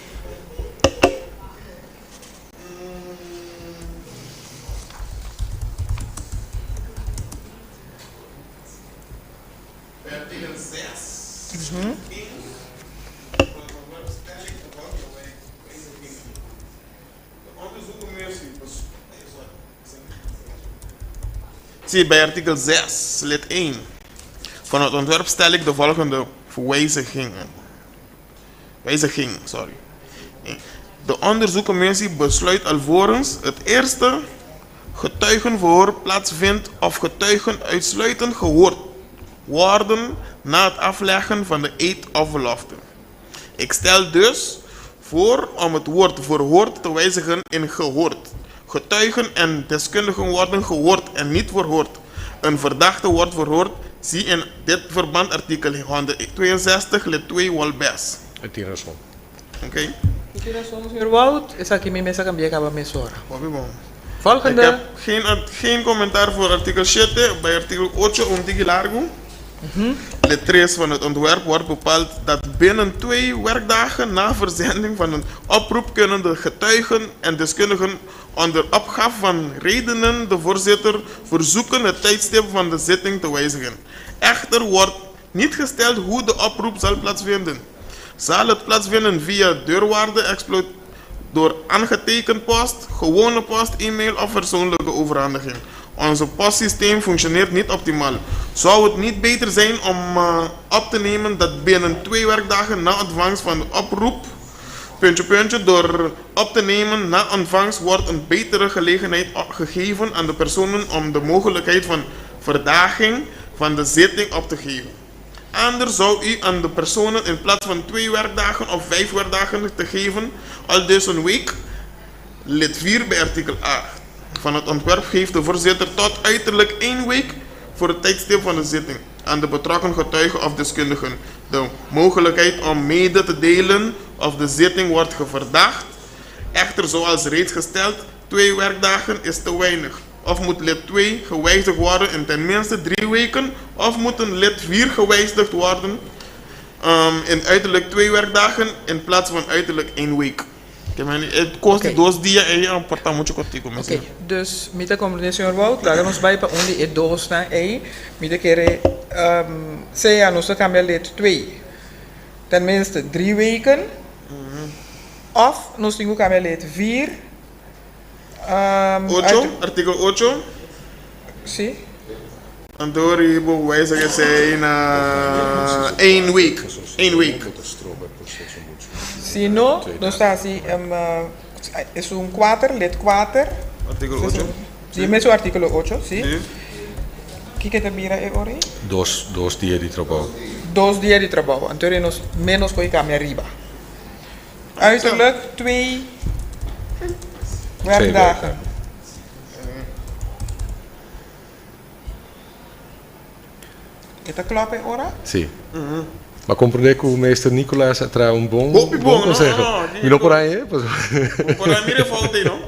Sí, bij artikel 6, lid 1 van het ontwerp stel ik de volgende wijzigingen. Wijziging, sorry. De onderzoekcommissie besluit alvorens het eerste getuigenverhoor plaatsvindt of getuigen uitsluitend gehoord worden na het afleggen van de eed of belofte. Ik stel dus voor om het woord verhoord te wijzigen in gehoord. Getuigen en deskundigen worden gehoord en niet verhoord. Een verdachte wordt verhoord, zie in dit verband artikel 162 lid 2 Wolbes. E tin rason. Oké? E tin rason, señor Wout. Esaki mi mes a cambia caba mesora. Hopi bon. Ik Volgende. heb geen, geen commentaar voor artikel 7. Bij artikel 8 un tiki largo. Lid 3 van het ontwerp wordt bepaald dat binnen twee werkdagen na verzending van een oproep kunnen de getuigen en deskundigen onder opgave van redenen de voorzitter verzoeken het tijdstip van de zitting te wijzigen. Echter wordt niet gesteld hoe de oproep zal plaatsvinden. Zal het plaatsvinden via deurwaarde door aangetekend post, gewone post, e-mail of persoonlijke overhandiging? Onze postsysteem functioneert niet optimaal. Zou het niet beter zijn om op te nemen dat binnen twee werkdagen na ontvangst van de oproep, puntje puntje, door op te nemen na ontvangst wordt een betere gelegenheid gegeven aan de personen om de mogelijkheid van verdaging van de zitting op te geven. Anders zou u aan de personen in plaats van twee werkdagen of vijf werkdagen te geven, aldus een week, lid 4 bij artikel 8 van het ontwerp geeft de voorzitter tot uiterlijk één week voor het tijdstip van de zitting aan de betrokken getuigen of deskundigen de mogelijkheid om mede te delen of de zitting wordt geverdacht. Echter, zoals reeds gesteld, twee werkdagen is te weinig. Of moet lid 2 gewijzigd worden in ten minste drie weken, of moet een lid 4 gewijzigd worden in uiterlijk twee werkdagen in plaats van uiterlijk één week. Ke men e kos di dos dia ei a porta mucho kortiku Oké, dus mi ta komprendé señor Wout, laga nos bai pa un di e dosnan ei. Mi ta kere sea nos ta kambia lid twee ten minste drie weken òf nos tin ku kambia lid vier. Ocho, artíkulo ocho. Sí. Anto riba wijzig esei na één week, één week. Si no, nos ta hasi esun kuater, lid kuater. Artíkulo ocho. Di e mesun artíkulo ocho, sí. Kiko ta bira e ora ei? Dos, dos dia di trabou. Dos dia di trabou. Anto nos ménos ku e kambia riba. Uiterlijk twee werkdagen. E ta klop e ora? Sí. Ma comprende cu meester Nicolaas a traha un bon Hopi bon, bon no, conseho. no, no, Mi no por haña e, pasobra. Bo por haña mira e fout ei, no?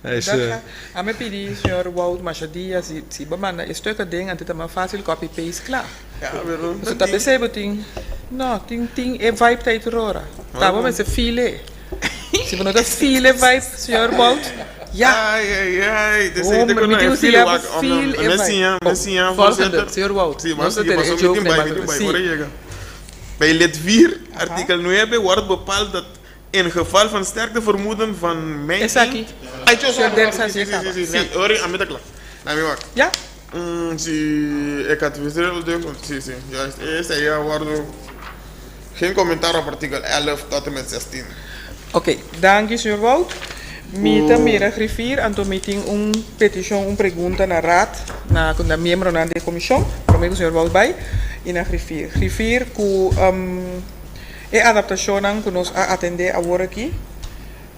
Hij is, Dat ga, a mi pidi señor Wout masha dia si si bo manda e stuk aden anto ta mas facil copy paste kla. Ja, pero Pasobra ta pesey bo tin, no, tin tin e vibe ta tur ora. Ta bo mester feel e. Si bo no ta feel e vibe señor Wout, ya. Ai, ai, ai. Desey te Hombre, mi kono tin e un feel siña wak bo om feel e Me vibe. siña, me siña, Volgende, voorzitter. señor Wout. Sí, Nos mas ta sigui, tene e pasobra mi joke tin na bai, e mi tin bai. Sí. Ora yega. Bij lid 4, artikel 9, wordt bepaald dat In geval van sterkte vermoeden van mijn Esaki. Ay, cho, Señor sorry, Derks sí, a sí, caba. sí, sí, Sí. sí. Ori, a mi ta kla. Na mi wak. Ya? Mm, si ik adviseer Sí, sí, juist. Esei a wordo. Geen commentaar op artikel 11 tot en met 16. Oké, danki señor Wout. Mi ta mira griffier, anto mi tin un peticion, un pregunta na raad, na na miembronan di e comision, prome cu señor Wout bay, y na griffier. Griffier cu E adaptashonnan ku nos a atendé awor aki,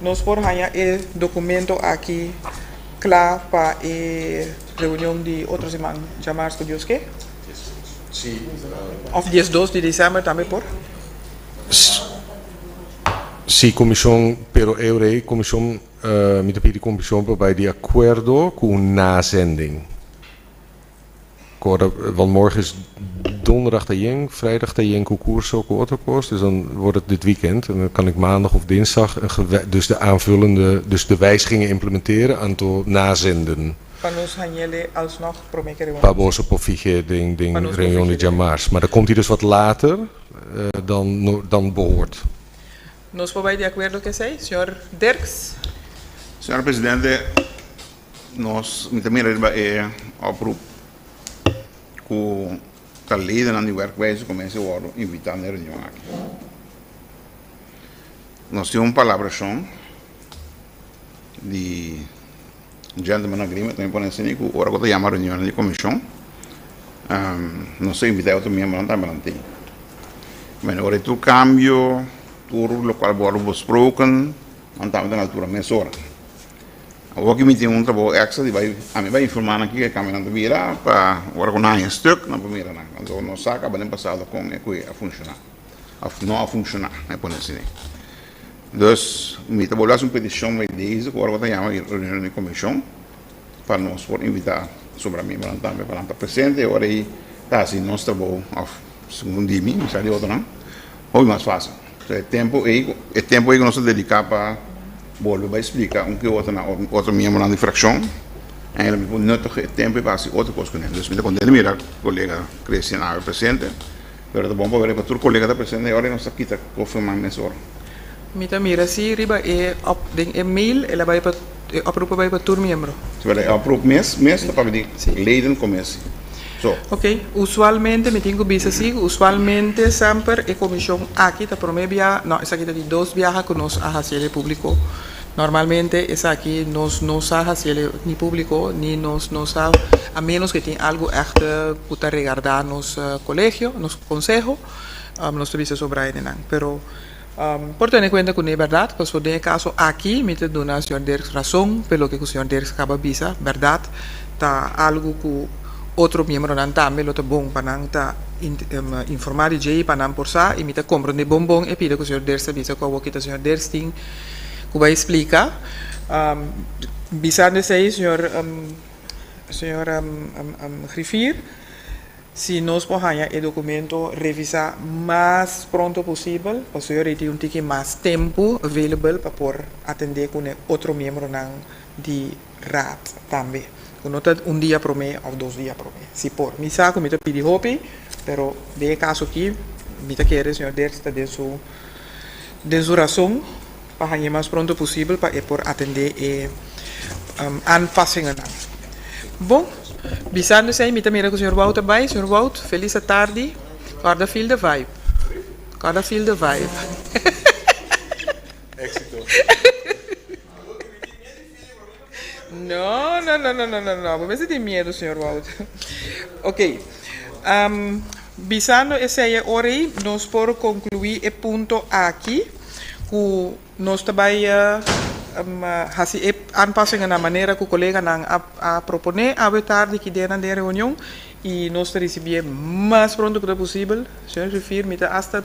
nos por haña e dokumento aki kla pa e reunion di otro siman djamars ku Dios ke? Òf 12 di desèmber tambe por? Sí, komishon, pero eu rei komishon mi ta pidi komishon pa bai di akuerdo ku un nazending. Korda, want morgen is donderdag ta yen, vrijdag ta yen ku kurso ku otro kos, dus dan wordt het dit weekend en dan kan ik maandag of dinsdag een dus de aanvullende, dus de wijzigingen implementeren anto nazenden. Pa nos hañ'ele alsnog promé ku e reunion. Pa boso por fih'é den den reunion di djamars. Maar dan komt hij dus wat later dan dan behoort. Nos por bai di akuerdo ku esei, señor Dirks? Señor Presidente, Nos mi ta mira riba e oproep ku ta lidernan di werkwijze ku mester wòrdu invitá na e reunion aki. Nos tin un palabrashon di gentleman agreement tambe pone asina ku ora ku ta yama reunionnan di komishon nos ta invitá e otro miembronan tambe nan tin. Bueno, ora e tur kambio, tur lokual wòrdu besproken, nan tambe ta na altura mesora. Awor ki mi tin un trabou extra di bai, ami bai informa nan kiko e kambionan ta bira pa ora ku nan haña stuk nan por mira nan. Anto nos sa kaba den pasado kon e kui a funshoná òf no a funshoná, mi a pone asina. Dus mi ta bolbe hasi un petishon bai deze ku ora ku ta yama e reunion di komishon pa nos por invitá sobra miembronan tambe pa nan ta presente e ora ei ta hasi nos trabou òf segun di mi, mi sa di otronan, hopi mas fásil. E tempu ei, e tempu ei ku nos ta dediká pa bolbe bai splika un ke otro na otro miembronan di frakshon, eigenlijk mi por nuttig e tempu ei pa hasi otro kos kuné. Dus mi ta kontentu di mira kolega Christian awe presente, pero ta bon pa were pa tur kolega ta presente e ora ei nos ta kita koffie man mesora. Mi ta mira si riba e op den e mail el a bai pa e oproep a bai pa tur miembro. Si pero e oproep mes mes ta papia di leden commissie. So. Ok, usualmente mi tin cu bisa si cu usualmente semper e comision aki ta prome bia, no esaki ta di dos biaha cu nos a haciel e publico. Normalmente esaki nos no sa haciel ni publico ni nos no sa a menos cu tin algo echt cu ta regarda nos colegio, nos conseho, nos ta bisa sobra hendenan. Pero Por tene kuenta ku n'e bèrdat, pasobra den e kaso aki mi ta duna señor Dirks rason p'e loke ku señor Dirks kaba bisa, bèrdat ta algu ku otro miembronan tambe lo ta bon pa nan ta informá di dje i pa nan por sa, i mi ta komprondé bon bon e pida ku señor Dirks ta bisa ku awor kita señor Dirks tin ku bai splika. Bisando esei señor señor Griffier. Si nos por haña e documento revisa mas pronto posibel, pasobra e tin un tiki mas tempu available pa por atende cu ne otro miembronan di Raad tambe. Cu no ta un dia prome of dos dia prome. Si por. Mi sa cu mi ta pidi hopi, pero den e caso aki mi ta kere señor Dirks ta den su den su razon pa hañ'e mas pronto posibel pa e por atendé e aanpassingennan. Bon, bisando esei mi ta mira ku señor Wout a bai. Señor Wout, felis atardi. Kòrda feel the vibe. Kòrda feel the vibe. Éxito. No, no, no, no, no, no, no. Bo mester tin miedu, señor Wout. Ok. Bisando esei e ora ei, nos por konkluí e punto aki ku nos ta bai hasi e aanpassingen na manera ku koleganan a proponé awe tardi ki den nan den reunion i nos ta risibié mas pronto ku ta posibel. Señor Griffier, mi ta asta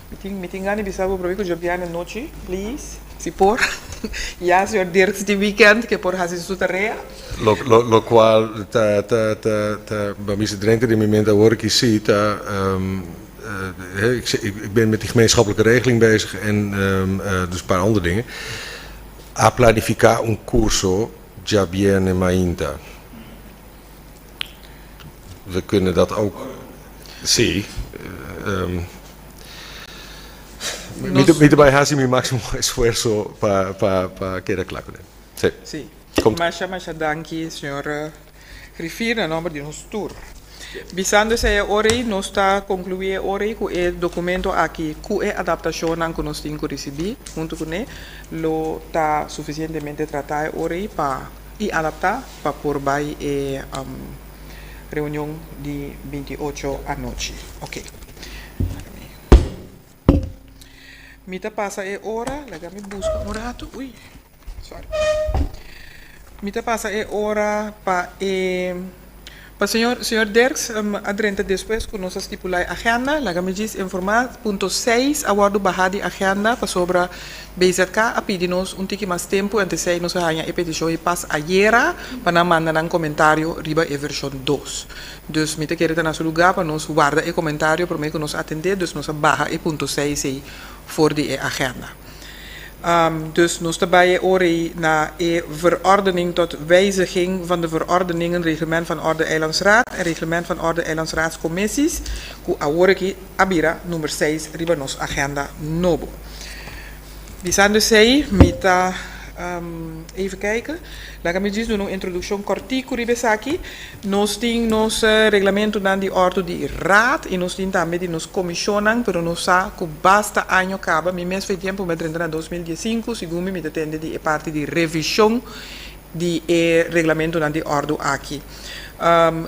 mi tin mi tin gana di bisa bo promé ku djobièrnè nochi, please, si por. Ya señor Dirks tin weekend ke por hasi su tarea. Lo lo lokual ta ta ta ta ba mi drenta den mi mente awor ki si ta ik ik ben met die gemeenschappelijke regeling bezig en dus een paar andere dingen. A planifica un curso djabierne mainta. We kunnen dat ook. Sí. Mi ta mi ta bai hasi mi máximo esfuerso pa pa pa keda kla kuné. Sí. Sí. Masha masha danki señor Griffier na nomber di nos tur. Bisando esei e ora ei nos ta conclui e ora ei cu e documento aki cu e adaptacionnan cu nos tin cu ricibi hunto cune lo ta suficientemente trata e ora ei pa y adapta pa por bai e reunion di 28 anochi. Ok. Mi ta pasa e ora, laga mi busca un rato. Uy, sorry. Mi ta pasa e ora pa e pa señor señor Dirks a drenta despues ku nos a stipulá e agenda. Laga mi djis informá punto seis a wòrdu bahá di agenda pasobra BZK a pidi nos un tiki mas tempu antesei nos a haña e petishon i pas ayera pa nan manda nan komentario riba e vershon dos. Dus mi ta kere ta na su lugá pa nos warda e komentario promé ku nos atendé dus nos a baha e punto seis ei for di e agenda. Dus nos ta bai e ora ei na e Verordening tot wijziging van de Verordeningen Reglement van Orde Eilandsraad en Reglement van Orde Eilandsraadscommissies, ku awor aki a bira number seis riba nos agenda nobo. Bisando esei, mi ta even kijken, laga mi djis duna un introdukshon kòrtiku riba esaki. Nos tin nos reglamentonan di òrdu di raad i nos tin tambe di nos komishonnan, pero nos sa ku basta año kaba, mi mes for e tiempo mi a drenta na 2015, segun mi mi ta tende di e parti di revishon di e reglamentonan di òrdu aki.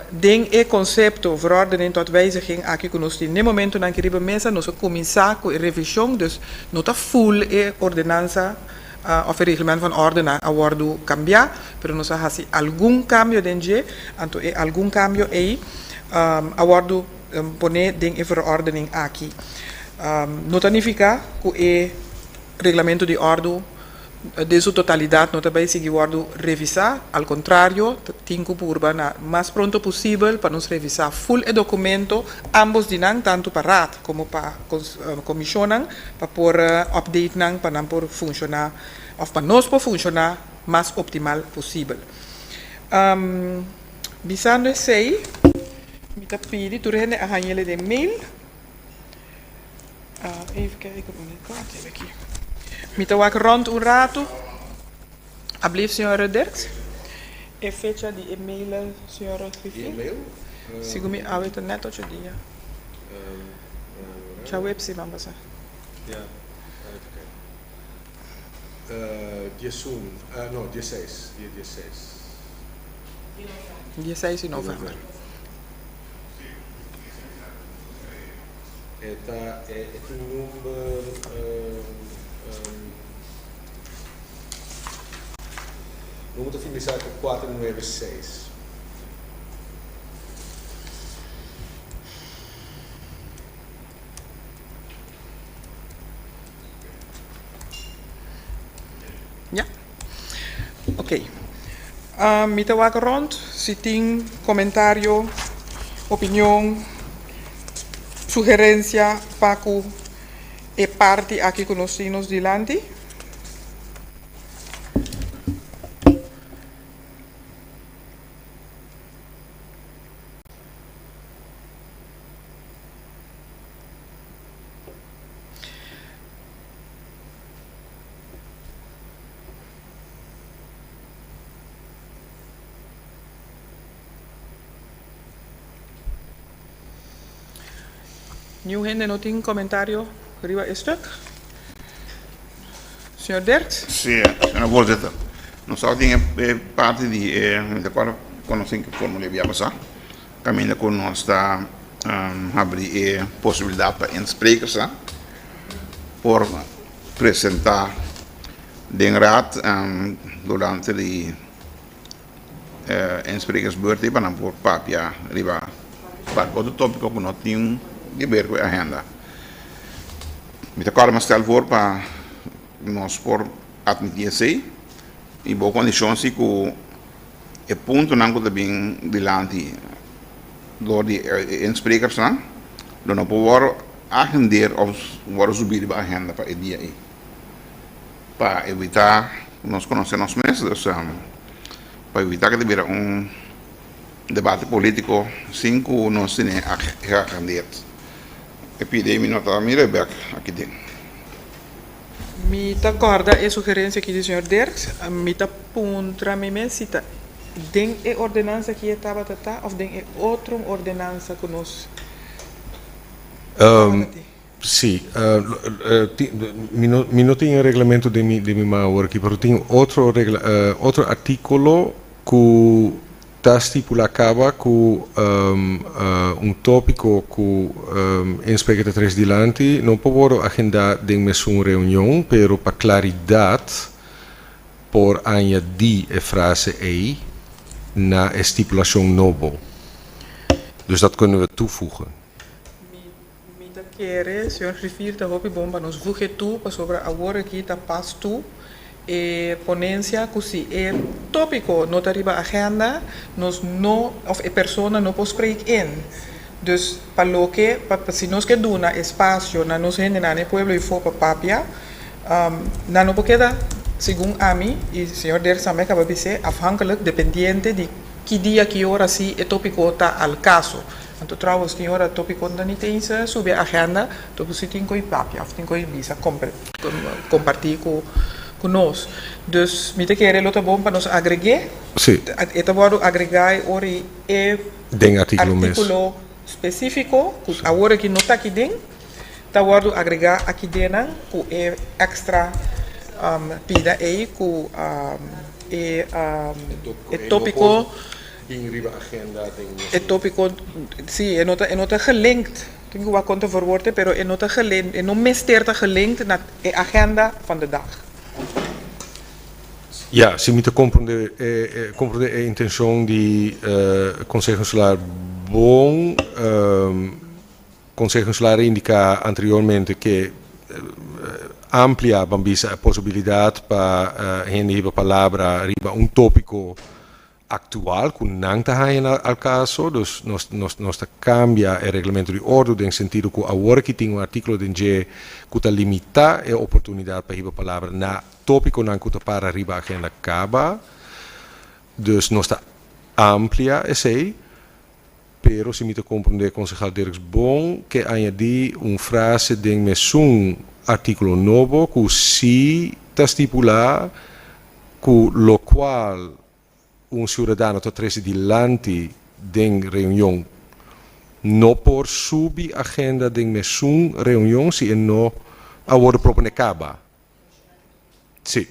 Den e konsepto verordening tot wijziging aki ku nos tin n'e momentonan aki riba mesa, nos a kuminsá ku e revishon, dus no ta full e ordenansa òf e reglement van ordenan a wòrdu kambiá, pero nos a hasi algun kambio den dje, anto e algun kambio ei a wòrdu poné den e verordening aki. No ta nifiká ku e reglamento di òrdu den su totalidat no ta bai sigui wòrdu revisá, al kontrario, ta tin ku purba na mas pronto posibel pa nos revisá ful e dokumento, ámbos di nan, tantu pa Raad komo pa komishonnan, pa por update nan pa nan por funshoná òf pa nos por funshoná mas optimal posibel. Bisando esei, mi ta pidi tur hende a hañ'el den mail. Even kijken wanneer ik wat heb ik hier. Mi ta wak rond un ratu. Alblief, señor Dirks. E fecha di e mail, señor Griffier. Di e mail? Segun mi awe ta net ocho dia. Djaweps siman pasá. Ja, even kijken. Diesun, no, dieseis, dia dieseis. Dieseis di novèmber. E ta, e tin number. Number ta finalisá ku kuater nuebe seis. Ya. Oké. Mi ta wak rond si tin komentario, opinion, sugerensia pa ku e parti aki ku nos tin nos dilanti. Niun hende no tin komentario riba e stuk? Señor Dirks? Sí, señora voorzitter. Nos a tin e parti di e, mi ta acuerdo con nos tin ke formula e bia pasá, caminda cu nos ta habri e posibilidad pa insprekersnan por presenta den raad durante di insprekersbeurt ei pa nan por papia riba cualke otro topico cu no tin di ber cu e agenda. Mi ta kòrda mas stel voor pa nos por atmití esei i bo kondishon si ku e puntonan ku ta bin dilanti dor di e insprekersnan lo no por wòrdu agendeer òf wòrdu subí riba agenda pa e dia ei pa evitá nos konosé nos mes dus pa evitá ku ta bira un debate polítiko sin ku nos tene geagendeerd. E pidi mi no ta mira bek aki den. Mi ta kòrda e sugerensia aki di señor Dirks. Mi ta puntra mi mes si ta den e ordenansa aki e tabata ta òf den e otro ordenansa ku nos tabata tin. Sí, mi no mi no tin e reglamento den mi den mi man awor aki, pero tin otro regla otro artíkulo ku Ta stipula caba cu un topico cu inspreker ta trece dilanti no por wordo agenda den mesun reunion, pero pa claridad por añadí e frase ei na e stipulashon nobo. Dus dat kunnen we toevoegen. Mi mi ta kere, señor Griffier, ta hopi bon pa nos voeg e toe, pasobra awor aki ta pas toe e ponencia cu si e topico no ta riba agenda, nos no, of e persona no por spreek in. Dus pa loke, pa si nos ke duna espacio na nos hendenan, e pueblo ifo pa papia, nan no por keda, segun ami y señor Dirks tambe a caba bis'é, afhankelijk, dependiente di ki dia, ki ora si e topico ta al caso. Anto trouwens tin ora topico no ta ni te eens subi agenda, topo si tin cu papia of tin cu bisa comparti cu nos. Dus mi ta kere lo ta bon pa nos agreg'é, e ta wordo agregá e ora e. Den artíkulo mes. Artíkulo spesífiko ku awor aki no ta aki den, ta wòrdu agregá aki dennan ku e èkstra pida ei ku e e tópiko e tópiko sí e no ta e no ta gelinkt tin ku wak kon ta verwoord e pero e no ta gelin e no mester ta gelinkt na e agenda van de dag. Ya, si mi ta komprondé e komprondé e intenshon di Konseho Insular bon. Konseho Insular a indiká anteriormente ke amplia ban bisa e posibilidat pa hende hiba palabra riba un tópiko aktual ku nan ta haña na al kaso. Dus nos nos nos ta kambia e reglamento di ordu den sentido ku awor aki tin un artíkulo den dje ku ta limitá e oportunidat pa hiba palabra na Tópikonan ku ta para riba agenda kaba, dus nos ta amplia esei, pero si mi ta komprondé konsehal Dirks bon, ke añadí un frase den mesun artíkulo nobo ku si ta stipulá ku lokual un siudadano ta trese dilanti den reunion no por subi agenda den mesun reunion si e no a wòrdu proponé kaba. Sí.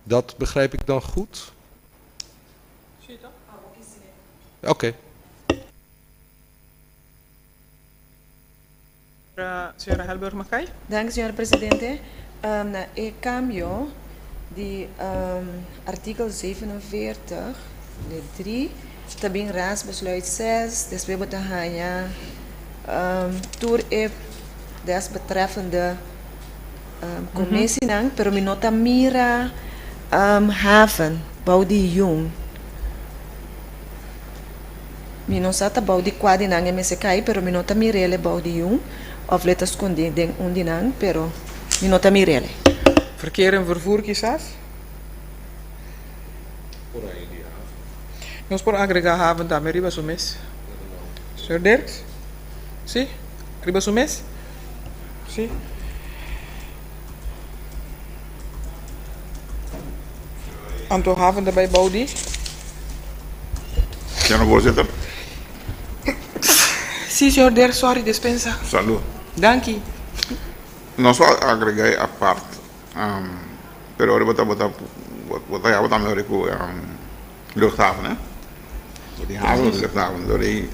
Dat begrijp ik dan goed? Sí, toch? Oké. Señora Helburg Mackay. Danki, señora presidente. Na e cambio di artikel 47, lid 3, ta bin Raadsbesluit 6, despues bo ta haña tur e desbetreffende Comessinan, pero mi no ta mira haven bou di yun. Mi no sa ta bou di cua di nan e mester cay, pero mi no ta mirele bou di yun, of le ta scondi den un di nan, pero mi no ta mirele. Verkeer en vervoer kisas? Nos por agrega haven tambe riba su mes. Señor Dirks? Si? Riba su mes? Sí. Anto haven ta bai bou di. Señor voorzitter. Sí, señor Der, sorry, despensa. Salud. Danki. Nos a agrega e apart, pero ora bo ta bo ta bo ta yaba tambe ora ku luchthaven, eh? Bo tin haven of luchthaven, dor ei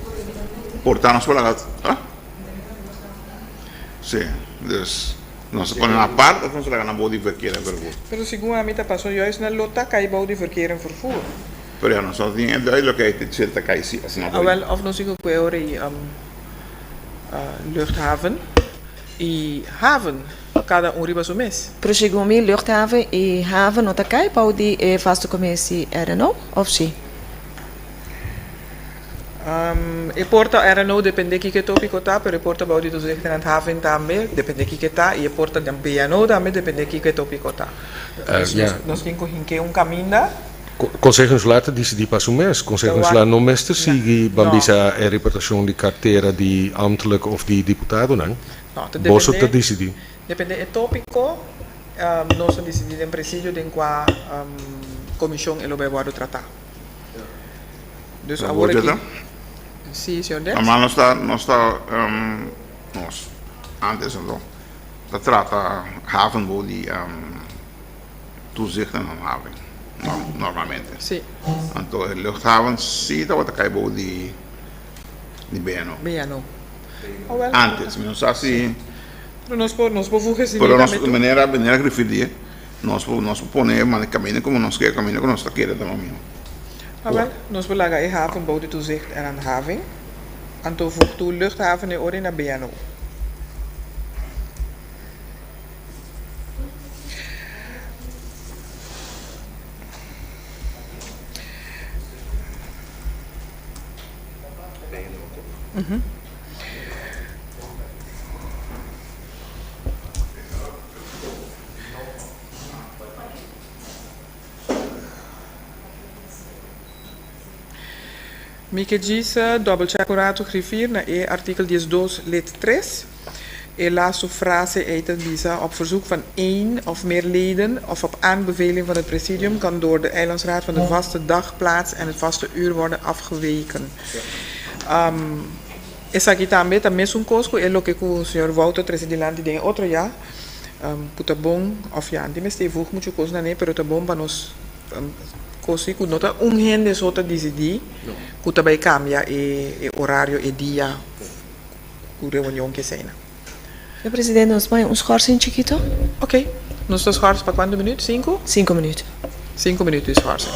por ta nos por laga, ah? Sí, dus nos a pone nan apart of nos a laga nan bou di verkeer en vervoer? Pero segun ami ta paso juist nan lo ta kai bou di verkeer en vervoer. Pero ya nos no tin e duidelijkheid di si el ta kai si asina por ei. Awel of nos tin ku kue ora ei luchthaven i haven kada un riba su mes. Pero segun mi luchthaven i haven no ta kai bou di e vaste commissie RNO, of si? E por ta RNO depende kiko e topiko ta, pero e por ta bou di toezicht in het haven tambe, depende kiko e ta, i e por ta den BNO tambe, depende kiko e topiko ta. Dus nos tin ku hink'é un kaminda. Konseho Insular ta disidí pa su mes. Konseho Insular no mester sigui ban bisa e repartashon di kartera di ambtelijk of di diputadonan. Boso ta disidí. Depende e topiko, nos ta disidí den presidio den kua komishon e lo bai wòrdu tratá. Dus awor aki. Sí, señor Dirks. Normal nos ta, nos ta, nos antes anto ta trata haven bou di toezicht en handhaving, normalmente. Sí. Anto e luchthaven sí tabata kai bou di di BNO. BNO. Antes, mi no sa si. Pero nos por, nos por voeg esei Pero nos, tambe. manera, manera Griffith di. Nos por nos por pone mane kaminda komo nos ke, kaminda ku nos ta kere ta mas mihó. Awel, nos por laga e haven bou di toezicht en handhaving, anto voeg tur luchthaven e ora na BNO. Mi ke djis double check un ratu griffier na e artikel 12 lid 3. E laatste frase ei ta bisa, Op verzoek van één of meer leden of op aanbeveling van het presidium kan door de Eilandsraad van de vaste dag, plaats en het vaste uur worden afgeweken. Esaki tambe ta mesun kos ku e loke ku señor Wouter trese dilanti den e otro ya, ku ta bon òf ya anti mester voeg muchu kos na ne, pero ta bon pa nos kosi ku no ta un hende so ta disidí ku ta bai kambia e orario, e dia ku reunion ke eseinan. Señor Presidente, nos bai un schorsing chikito? Oké, nos ta schors pa kuantu minuut? Sinku? Sinku minuut. Sinku minuut di schorsing.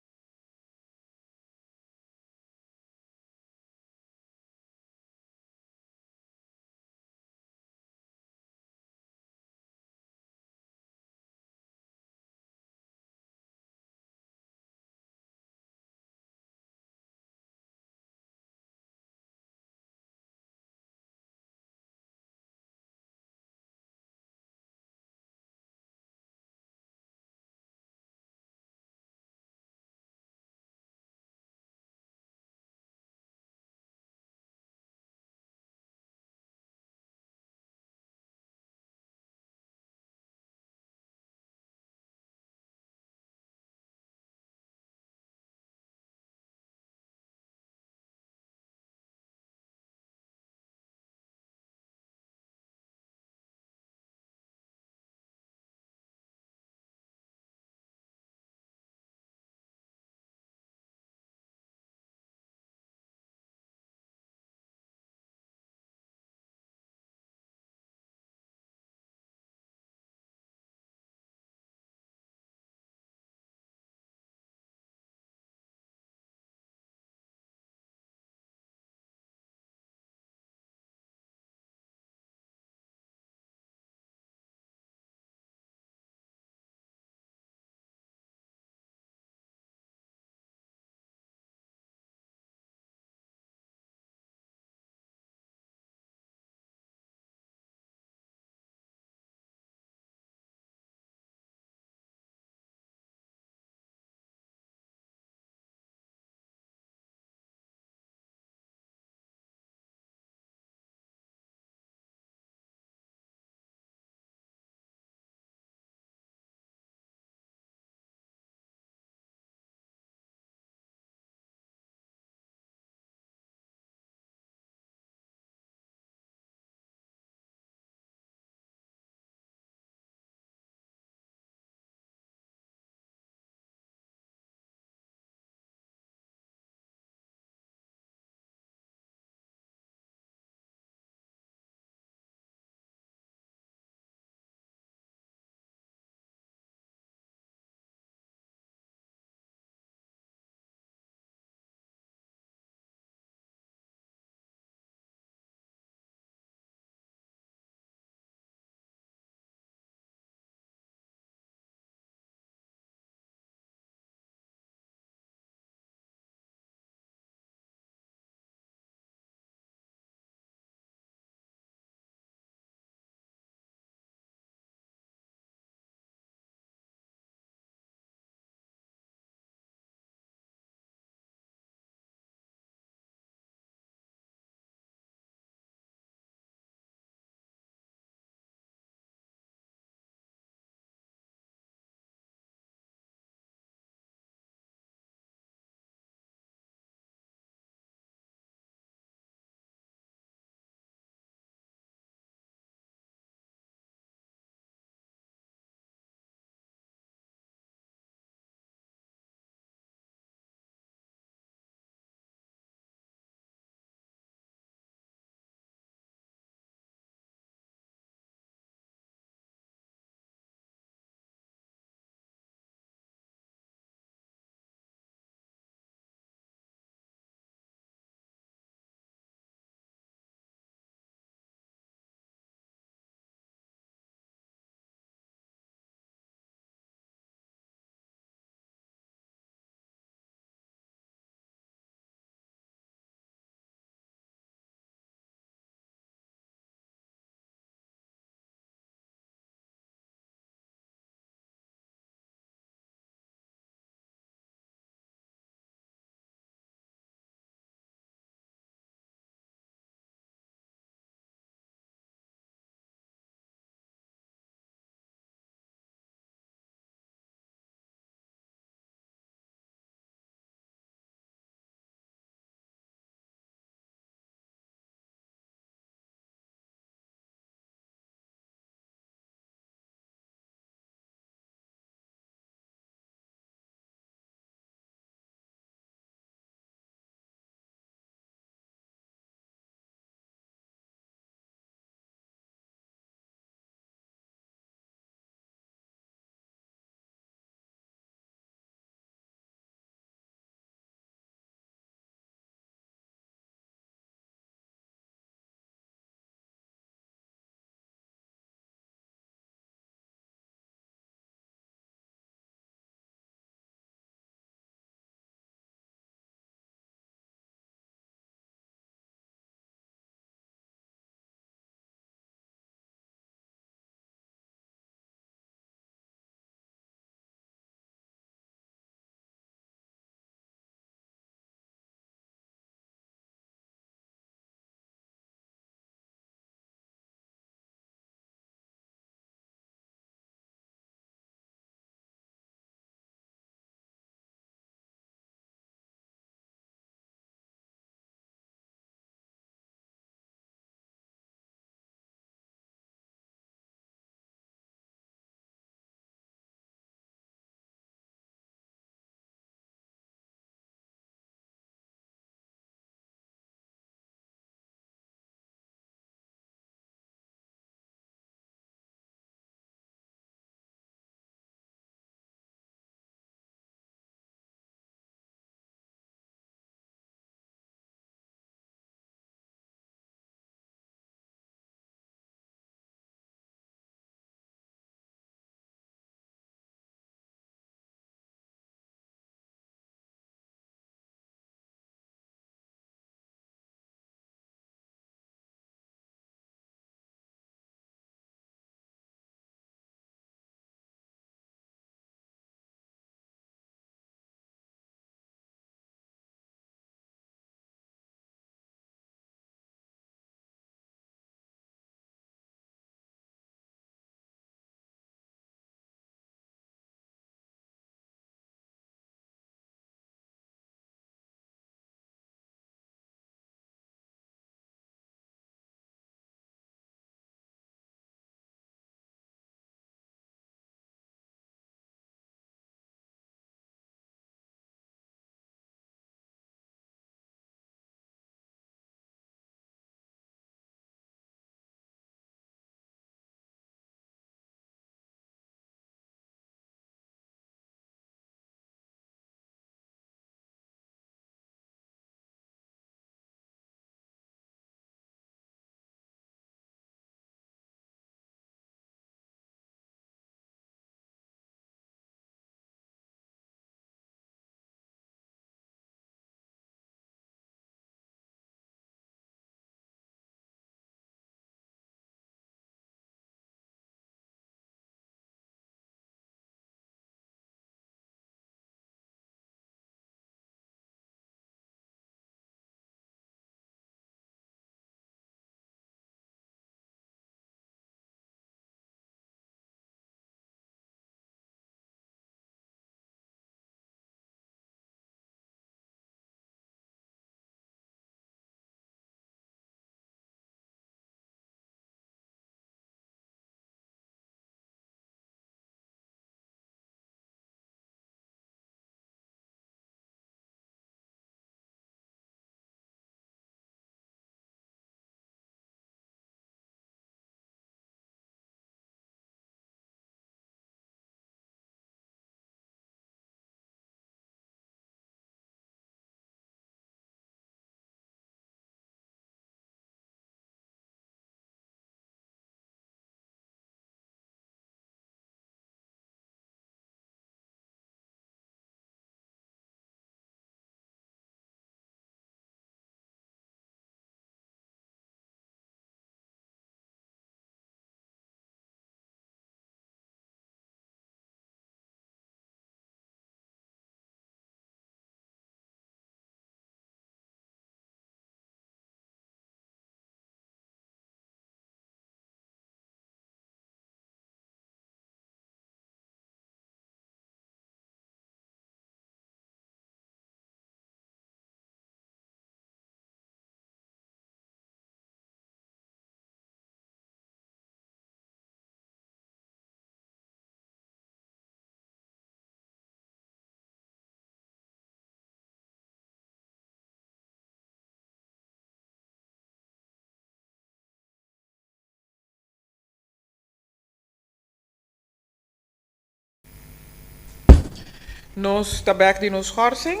Nos ta bek di nos schorsing.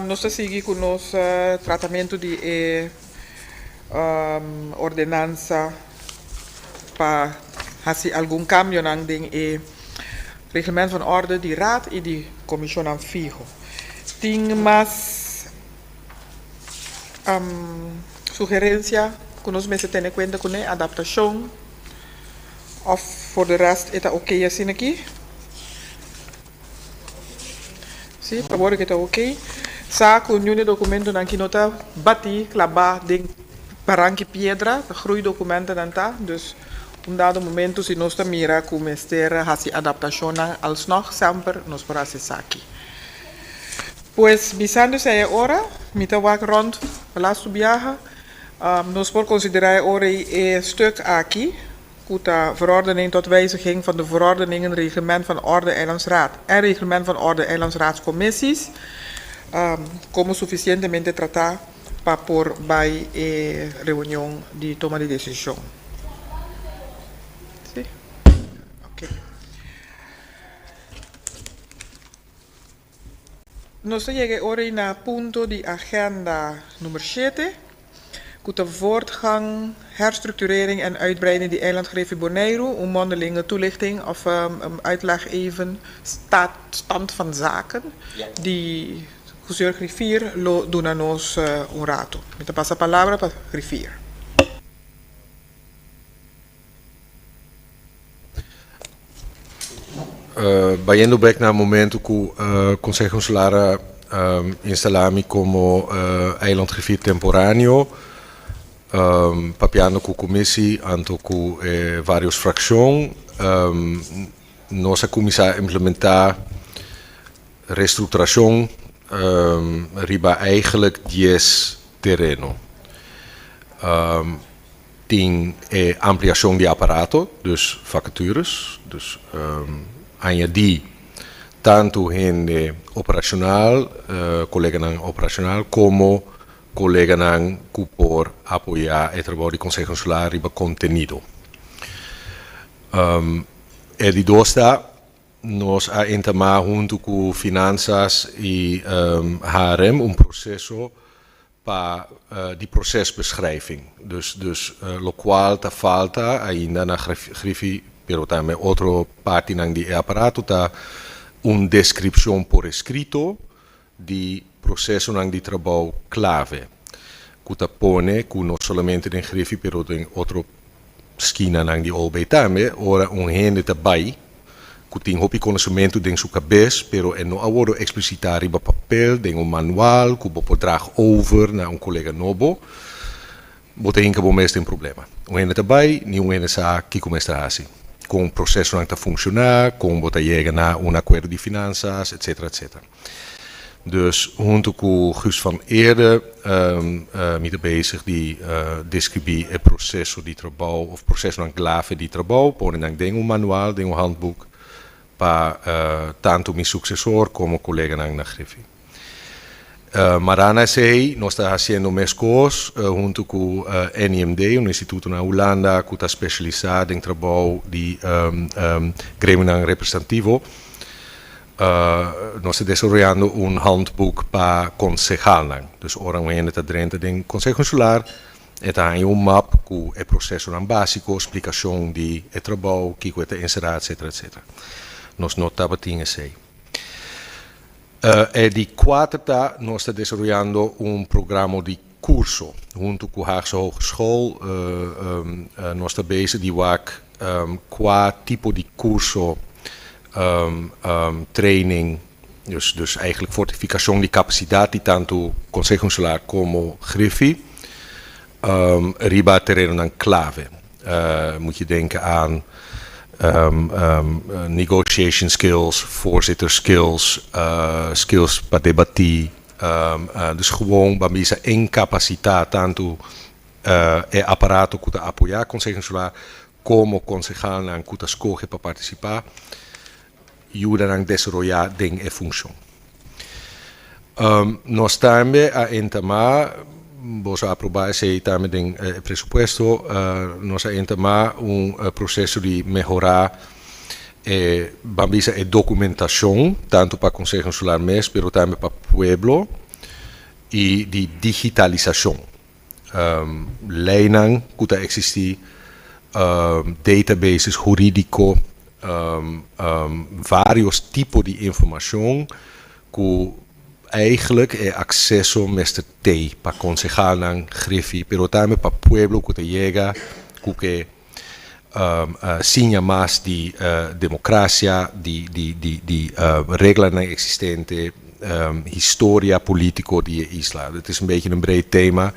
Nos ta sigui ku nos tratamentu di e ordenansa pa hasi algun kambionan den e Reglement van Orde di Raad i di Komishonnan Fiho. Tin mas sugerensia ku nos mester tene kuenta kuné, adaptashon òf for de rest e ta oké asina aki? Sí, pa worde ke ta oké. Sa ku niun e dokumentonan ki no ta batí, klabá den baranki piedra, ta groeidokumentonan ta. Dus un dado momento si nos ta mira ku mester hasi adaptashonnan alsnog semper nos por hasi esaki. Pues bisando esei e ora, mi ta wak rònt pa lastu biaha, nos por konsiderá e ora ei e stuk aki. Ku ta Verordening tot wijziging van de Verordeningen Reglement van Orde Eilandsraad en Reglement van Orde Eilandsraadscommissies komo sufisientemente tratá pa por bai e reunion di toma di desishon. Sí? Oké. Nos ta yega e ora ei na punto di agenda number shete, ku ta Voortgang, herstructurering en uitbreiding di Eilandgriffie Boneiru, un mondelinge toelichting of uitleg even, staat, stand van zaken, di ku señor Griffier lo duna nos un rato. Mi ta pasa palabra pa Griffier. Bayendo bek na momento ku Konseho Insular a instalá mi komo eilandgriffier temporáneo, papiando ku komisi anto ku e vários frakshon, nos a kuminsá implementá restrukturashon riba eigelijk dies tereno. Tin e ampliashon di aparato, dus vakatures, dus añadí tantu hende operashonal, koleganan operashonal, komo koleganan ku por apoyá e trabou di Konseho Insular riba kontenido. E di dos ta, nos a entamá huntu ku Finansas i HRM un proseso pa di procesbeschrijving. Dus dus locual ta falta ainda na Griffie, pero tambe otro partinan di e aparato ta un descripcion por escrito di procesonan di trabou clave cu ta pone cu no solamente den Griffie pero den otro skinanan di OLB tambe, ora un hende ta bai ku tin hopi konosementu den su kabes, pero e no a wordo eksplisitá riba papel, den un manual ku bo por draag over na un kolega nobo, bo ta hinka bo mes den problema. Un hende ta bai, niun hende sa kiko mester hasi, kon prosesonan ta funshoná, kon bo ta yega na un akuerdo di finansas, etsetera, etsetera. Dus huntu ku Guus van Eerde mi ta bezig di deskribí e proseso di trabou òf prosesonan klave di trabou, pone nan den un manual, den un handboek pa tantu mi suksesor komo koleganan na Griffie. Mará na esei nos ta hasiendo meskos huntu ku NIMD, un instituto na Hulanda ku ta spesialisá den trabou di gremionan representativo. Nos ta desaroyando un handboek pa konsehalnan. Dus ora un hende ta drenta den Konseho Insular, e ta haña un map ku e prosesonan básiko, splikashon di e trabou, kiko e ta enserá, etsetera, etsetera. Nos no tabatin esei. E di kuater ta, nos ta desaroyando un programa di kurso. Huntu ku Haagse Hogeschool nos ta bezig di wak kua tipo di kurso, training, dus dus eigenlijk fortifikashon di kapasidat di tantu Konseho Insular komo Griffie riba terenonan klave. Moet je denken aan negotiation skills, voorzitter skills, skills pa debatí, Dus gewoon ban bisa enkapasitá tantu e aparato ku ta apoyá Konseho Insular komo konsehalnan ku ta skohe pa partisipá, yuda nan desaroyá den e funshon. Nos tambe a entamá, boso a aprobá esei tambe den e presupuesto, nos a entamá un proseso di mehorá. E, ban bisa e dokumentashon, tantu pa Konseho Insular mes, pero tambe pa pueblo, i di digitalisashon. Leinan ku ta eksistí, databases hurídiko, vários tipo di informashon ku eigenlijk e akseso mester tei pa konsehalnan, griffie, pero tambe pa pueblo ku ta yega ku ke siña mas di demokrasia, di di di di reglanan eksistente, historia polítiko di e isla. Het is een beetje een breed tema,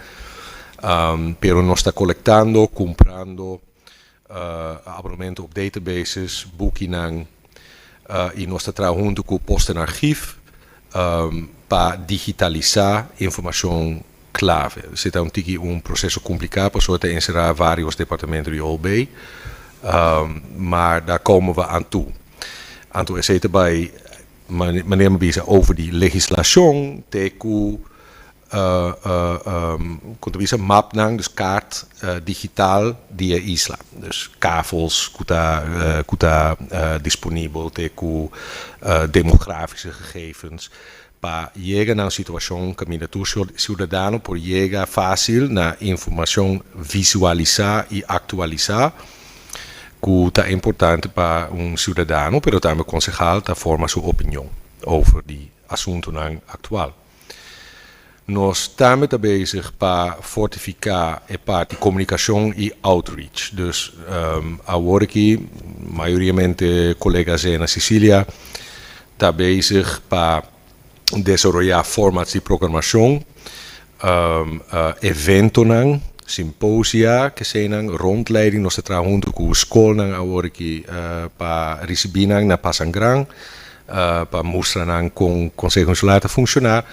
pero nos ta kolektando, kumprando abonamento op databases, bukinan i nos ta traha huntu ku Post en Archief pa digitalisá informashon klave. Esei ta un tiki un proseso kompliká pasobra ta enserá vários departamento di OLB, maar daar komen we aan toe. Anto esei ta bai, manera mi a bisa, over di legislashon te ku kon ta bisa mapnan, dus kaart digital di e isla. Dus kavels ku ta ku ta disponibel te ku demografische gegevens pa yega na un situashon kaminda tur siudadano por yega fásil na informashon visualisá i aktualisá ku ta importante pa un siudadano pero tambe konsehal ta forma su opinion over di asuntunan aktual. Nos tambe ta bezig pa fortifiká e parti komunikashon i outreach. Dus awor aki mayoriamente kolega Zena Cecilia ta bezig pa desaroyá formats di programashon, eventonan, simposia, keseinan, rondleiding. Nos ta traha huntu ku skolnan awor aki pa risibí nan na Pasangran. Pa mustra nan kon Konseho Insular ta funshoná.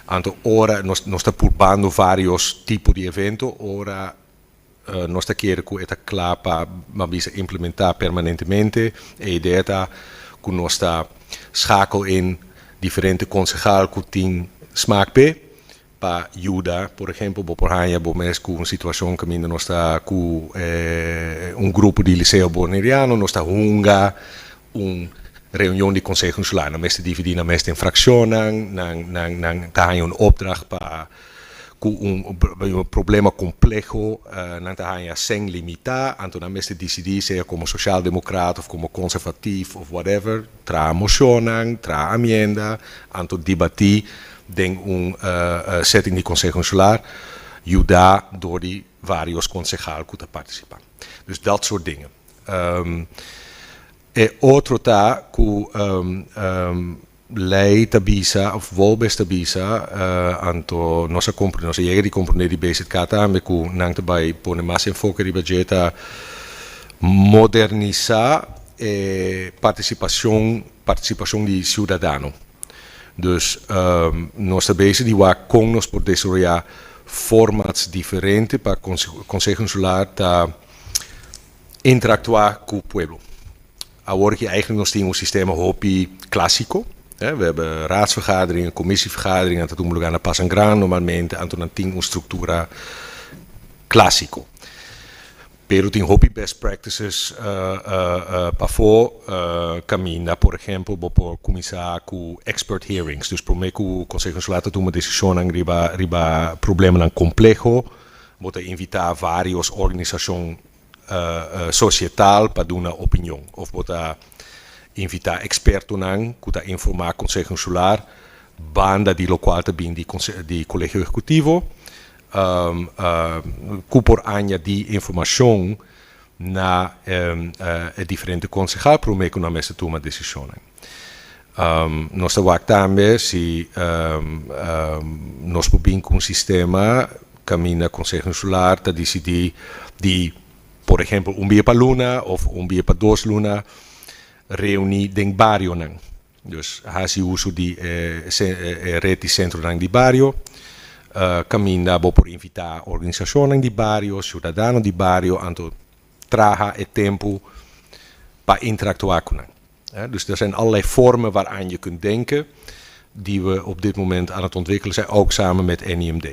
Anto ora nos nos ta purbando vários tipo di evento, ora nos ta kere ku e ta kla pa ban bisa implementá permanentemente. E idea ta ku nos ta schakel in diferente konsehal ku tin smaak p'e pa yuda. Por ehempel, bo por haña bo mes ku un situashon kaminda nos ta ku un grupo di Liceo Boneriano, nos ta hunga un reunion di Konseho Insular. Nan mester dividí nan mes den frakshonnan, nan nan nan ta haña un opdracht pa ku un problema kompleho, nan ta haña sèn limitá, anto nan mester disidí sea komo sosialdemokrat òf komo konservatif òf whatever, traha moshonnan, traha amienda, anto dibatí den un setting di Konseho Insular, yudá dor di vários konsehal ku ta partisipá. Dus dat soort dingen. E otro ta ku lei ta bisa òf Wolbes ta bisa, anto nos a komprendé, nos a yega di komprendé di BZK tambe ku nan ta bai pone mas enfoke riba dje ta modernisá e partisipashon partisipashon di siudadano. Dus nos ta bezig di wak kon nos por desaroyá formats diferente pa Konseho Insular ta interaktuá ku pueblo. Awor aki eigenlijk nos tin un sistema hopi klásiko. We hebben raadsvergaderingen, commissievergaderingen, ta tuma lugá na Pasangran normalmente, anto nan tin un struktura klásiko. Pero tin hopi best practices pafó kaminda. Por ehempel, bo por kuminsá ku expert hearings. Dus promé ku Konseho Insular ta tuma desishonnan riba riba problemanan kompleho, bo ta invitá vários organisashon sosietal pa duna opinion. Òf bo ta invitá ekspertonan ku ta informá Konseho Insular banda di lokual ta bin di di Kolegio Ehekutivo. Ku por añadí informashon na e diferente konsehal promé ku nan mester tuma desishonnan. Nos ta wak tambe si nos por bin ku un sistema kaminda Konseho Insular ta disidí di, por ehempel, un bia pa luna òf un bia pa dos luna reuní den barionan. Dus hasi uso di e ret di sentronan di bario, kaminda bo por invitá organisashonnan di bario, siudadano di bario, anto traha e tempu pa interaktuá ku nan. Dus er zijn allerlei vormen waaraan je kunt denken, die we op dit moment aan het ontwikkelen zijn, ook samen met NIMD.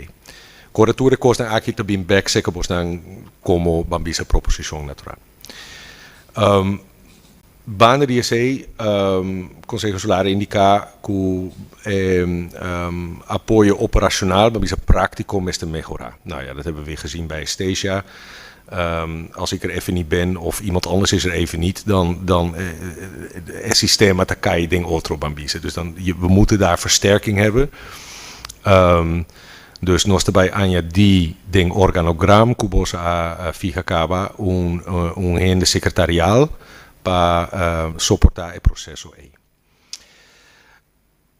Kore tur e kosnan aki ta bin bek seka bosnan komo ban bisa proposishon natural. Banda di esei, Konseho Insular a indiká ku e apoyo operashonal, ban bisa práktiko, mester mehorá. Nou ja, dat hebben we weer gezien bij Estesia. Als ik er even niet ben of iemand anders is er even niet, dan, dan e sistema ta kai den otro, ban bisa. Dus dan, we moeten daar versterking hebben. Dus nos ta bai añadí den organogram ku boso a fiha kaba un un hende sekretarial pa soportá e proseso ei.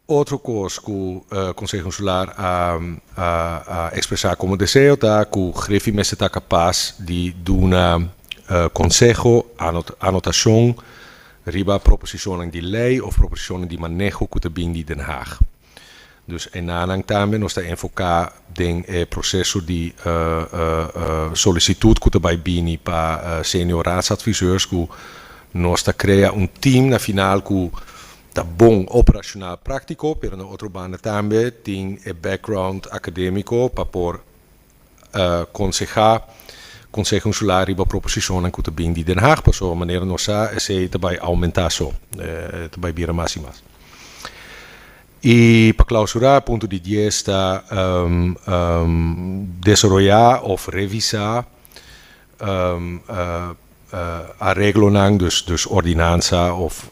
Otro kos ku Konseho Insular a a ekspresá komo deseo ta ku Griffie mester ta kapas di duna konseho, anotashon riba proposishonnan di lei òf proposishonnan di maneho ku ta bin di Den Haag. Dus enanan tambe nos ta enfoká den e proseso di solisitut ku ta bai bini pa senior raadsadviseurs ku nos ta krea un team na final ku ta bon operashonal práktiko pero na otro banda tambe tin e background akadémiko pa por konsehá Konseho Insular riba proposishonnan ku ta bin di Den Haag pasobra manera nos sa esei ta bai oumentá so, ta bai bira mas i mas. I pa klausurá punto di dies ta desaroyá òf revisá areglonan, dus dus ordinansa òf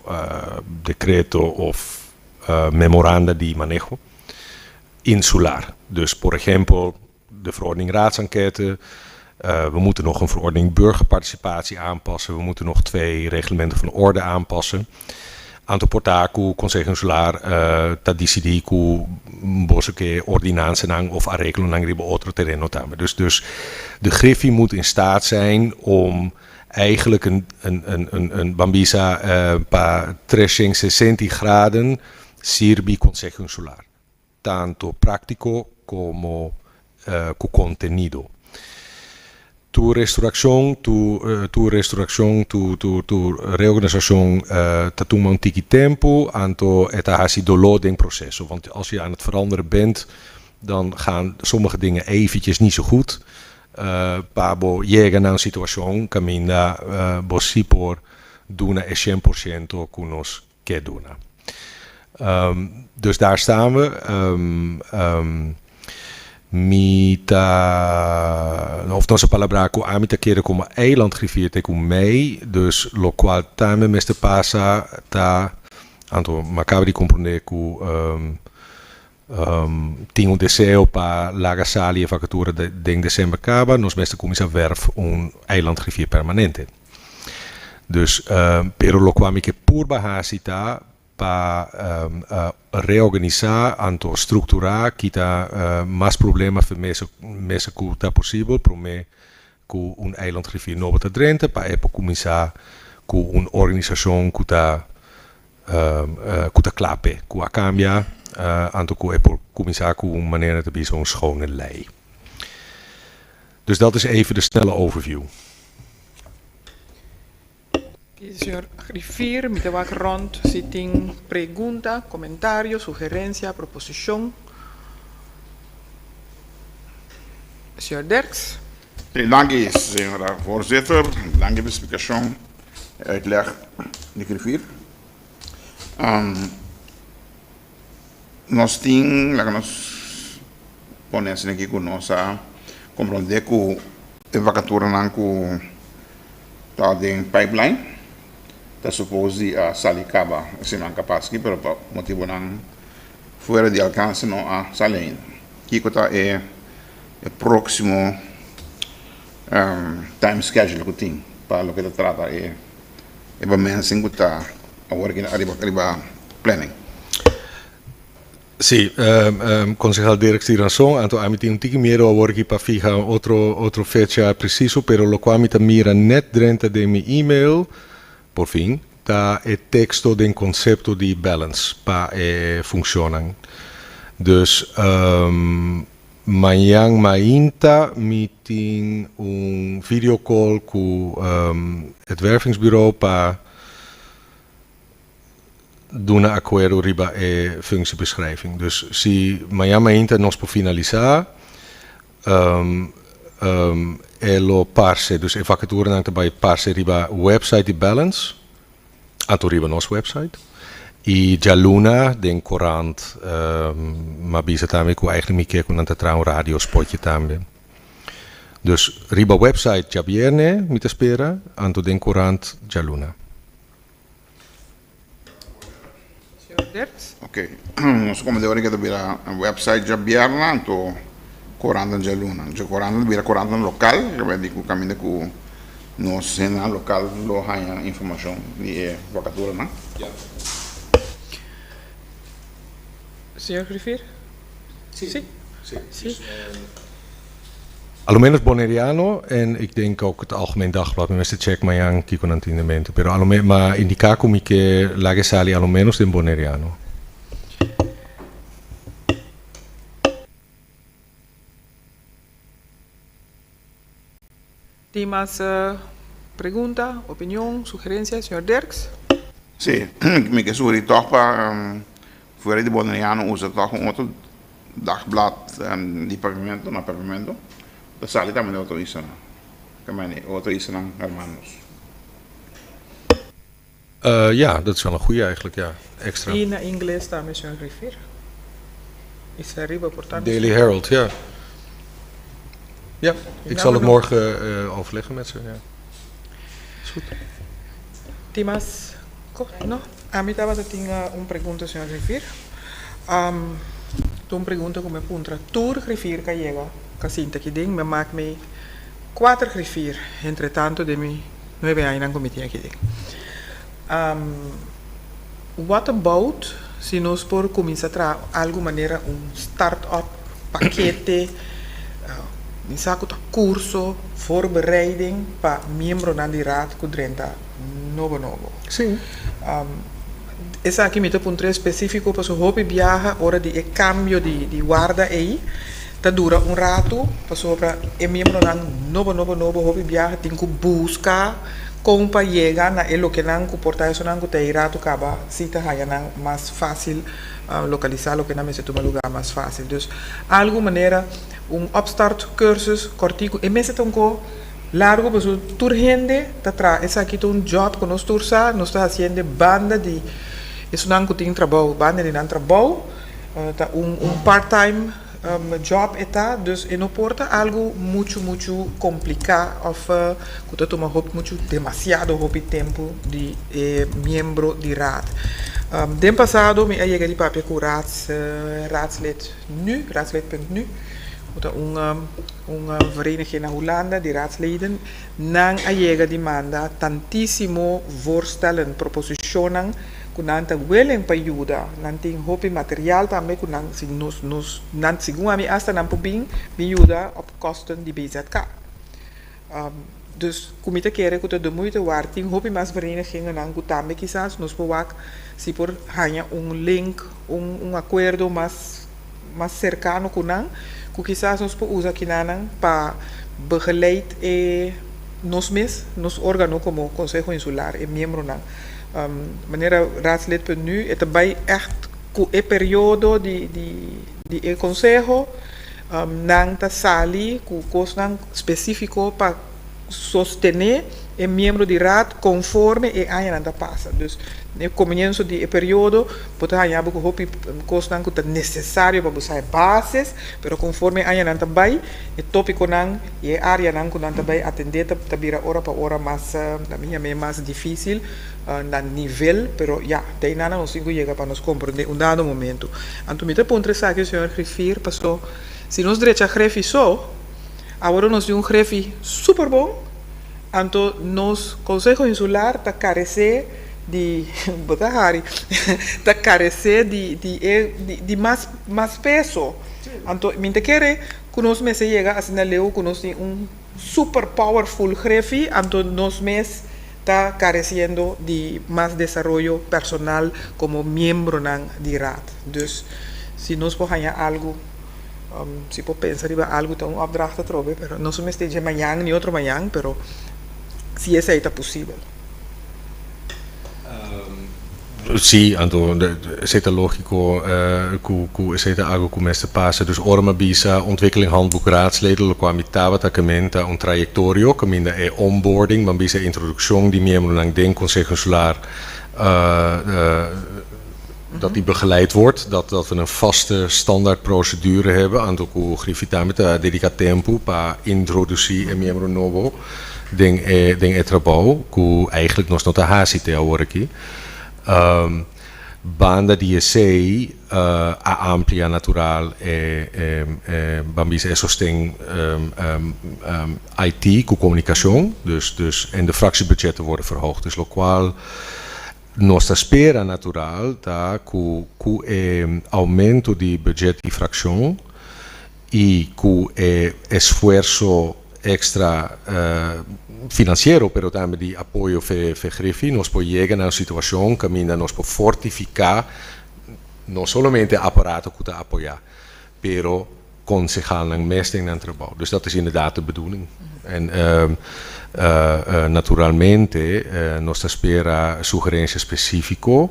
dekreto òf memoranda di maneho insular. Dus por ehempel de verordening raadsenquête, we moeten nog een verordening burgerparticipatie aanpassen, we moeten nog twee reglementen van orde aanpassen. Anto por ta ku Konseho Insular ta disidí ku boso ke ordinansanan of areglonan riba otro tereno tambe. Dus dus de griffie moet in staat zijn om eigenlijk een een een een een ban bisa pa 360 graden sirbi Konseho Insular. Tanto práktiko komo ku kontenido. Tur restrukshon, tur restrukshon, tur reorganisashon ta tuma un tiki tempu, anto e ta hasi doló den proseso. Want als je aan het veranderen bent, dan gaan sommige dingen eventjes niet zo goed. Pa bo yega na un situashon kaminda bo si por duna e shen por shento ku nos ke duna. Dus daar staan we. Mi ta, of nos a palabrá ku ami ta kere komo eilandgriffier te ku mei, dus lokual tambe mester pasa ta, anto mi a kaba di komprondé ku tin un deseo pa laga sali e vakatura den desember kaba, nos mester kuminsá wèrf un eilandgriffier permanente. Dus, pero lokual mi ke purba hasi ta pa reorganisá anto strukturá kita mas problema fe mesa mesa ku ta posibel promé ku un eilandgriffier nobo ta drenta pa e por kuminsá ku un organisashon ku ta ku ta kla p'e, ku a kambia anto ku e por kuminsá ku un manera ta bisa un schone lei. Dus dat is even de snelle overview. Señor Griffier, mi ta wak rond si tin pregunta, comentario, sugerencia, proposicion. Señor Derks. Sí, danki señora voorzitter. Danki pa e splicacion e uitleg di Griffier. Nos tin, laga nos pone asina aki ku nos a komprondé ku e vakaturanan ku ta den pipeline ta supos di a sali kaba e siman kapas aki pero pa motibunan fuera di alkanse no a sali ainda. Kiko ta e e próksimo time schedule ku tin pa loke ta trata e E pa mensen ku ta awor aki ariba riba planning. Sí, konsehal Dirks tin rason, anto ami tin un tiki miedo awor aki pa fiha un otro otro fecha presiso, pero lokual mi ta mira net drenta den mi email, por fin, ta e teksto den konsepto di balance pa e funshonnan. Dus Mañan mainta mi tin un video call cu het wervingsbureau pa duna acuerdo riba e functiebeschrijving. Dus si mañan mainta nos por finalisa e lo parse, dus e vacaturanan ta bay parse riba website di Balance. Anto riba nos website. I djaluna den korant m'a bisa tambe ku eigenlijk mi ke ku nan ta traha un radiospotje tambe. Dus riba website djabierne mi ta spera, anto den korant djaluna. Señor Dirks. Ok, nos komende ora ke ta bira website djabièrnè anto korantan djaluna. Dje korantan ta bira korantan lokal, ke di ku kaminda ku nos hendenan lokal lo haña informashon di e vakaturanan. Señor Griffier? Sí. Sí. A lo menos Boneriano en ik denk ook het Algemeen Dagblad, mi mester check mañan kiko nan tin den mente, pero a lo me ma indica cu mi ke laga e sali a lo menos den Boneriano. Tin mas pregunta, opinion, sugerencia? Señor Dirks. Sí, mi ke sugeri tòg pa fuera di Boneriano usa tòg un otro dagblad di Papiamento, na Papiamento, ta sali tambe den otro islanan, ke mane otro islanan hermanos. Ja, dat is wel een goeie eigenlijk, ja. Extra. I na ingles tambe, señor Griffier. Is ariba por tanto. Daily Herald, ja. Ja, ik zal het morgen overleggen met ze, ja. Is goed. Tin mas ko? No? Ami tabata tin un pregunta, señor Griffier. Ta un pregunta ku mi a puntra tur griffier ku a yega ku a sinta aki den. Mi a mak mi kuater griffier entretanto den mi Nuebe añanan ku mi tin aki den. What about si nos por kuminsá traha algu manera un start up pakete, mi sa ku ta kurso, voorbereiding pa miembronan di raad ku drenta nobo nobo. Sí. Esaki mi ta puntra espesífiko pasobra hopi biaha ora di e kambio di warda ei ta dura un ratu pasobra e miembronan nobo nobo nobo hopi biaha tin ku buska kon pa yega na e lokenan ku por ta esonan ku ta ei ratu kaba si ta haña nan mas fásil lokalisá loke nan mester tuma lugá mas fásil. Dus algu manera un opstart cursus kòrtiku e mester ta un ko largu pasobra tur hende ta traha esaki ta un job ku nos tur sa nos ta hasiende banda di esunnan ku tin trabou banda di nan trabou ta un un part time job e ta dus e no por ta algu muchu muchu kompliká òf ku ta tuma hopi muchu demasiado hopi tempu di e miembro di raad. Den pasado mi a yega di papia ku raads raadslid nu raadslid punt nu ku ta un un vereniging na Hulanda di raadsleden nan a yega di manda tantisimo voorstellen proposishonnan ku nan ta willing pa yuda, nan tin hopi material tambe ku nan si nos nos nan segun ami asta nan por bin bin yuda op kosten di BZK. Dus ku mi ta kere ku ta de moeite waard tin hopi mas verenigingennan ku tambe kisas nos por wak si por haña un link un un akuerdo mas mas serkano ku nan ku kisas nos por usa kinanan pa begeleid e nos mes nos organo komo Konseho Insular e miembronan. Manera raadslid punt nu e ta bai ègt ku e periodo di di e konseho nan ta sali ku kosnan spesífiko pa sostené e miembro di raad konforme e añanan ta pasa. Dus na e komienso di e periodo bo ta haña bo ku hopi kosnan ku ta nesesario pa bo sa e bases, pero konforme e añanan ta bai e tópikonan i e áreanan ku nan ta bai atendé ta bira ora pa ora mas, na mi yam'é mas difísil na nivel, pero ya, te einan nos tin ku yega pa nos komprendé un dado momento. Anto mi ta puntra esaki señor Griffier paso si nos drecha Greffi so, awor nos tin un Greffi super bon, anto nos Konseho Insular ta karesé di, bo ta hari, ta karesé di di e di mas mas peso. Anto mi ta kere ku nos mester yega asina leu ku nos tin un super powerful Greffi, anto nos mes ta karesiendo di mas desaroyo personal komo miembronan di Raad. Dus si nos por haña algu, si por pensa riba algu ta un opdracht atrobe, pero nos no mester dje mañan ni otro mañan, pero si esei ta posibel. Sí, anto esei ta lógiko ku ku esei ta algu ku mester pasa. Dus ora mi a bisa Ontwikkeling Handboek Raadsleden, lokual mi tabata ke men ta un trayektorio kaminda e onboarding, ban bisa e introdukshon di miembronan den Konseho Insular. Dat die begeleid wordt, dat we een vaste standaardprocedure hebben. Anto ku griffie tambe ta dediká tempu pa introdusí e miembro nobo den e den e trabou ku eigenlijk nos no ta hasi te awor aki. Banda di esei a amplia natural e e ban bisa e sosten IT ku komunikashon, dus dus en de fractiebudgetten worden verhoogd. Dus lokual nos ta spera natural ta ku ku e oumento di budget di frakshon i ku e esfuerso extra finansiero pero tambe di apoyo fe fe Griffie nos por yega na un situashon kaminda nos por fortifiká no solamente aparato ku ta apoyá pero konsehalnan mes den nan trabou. Dus dat is inderdaad de bedoeling. En naturalmente nos ta spera sugerensia spesífiko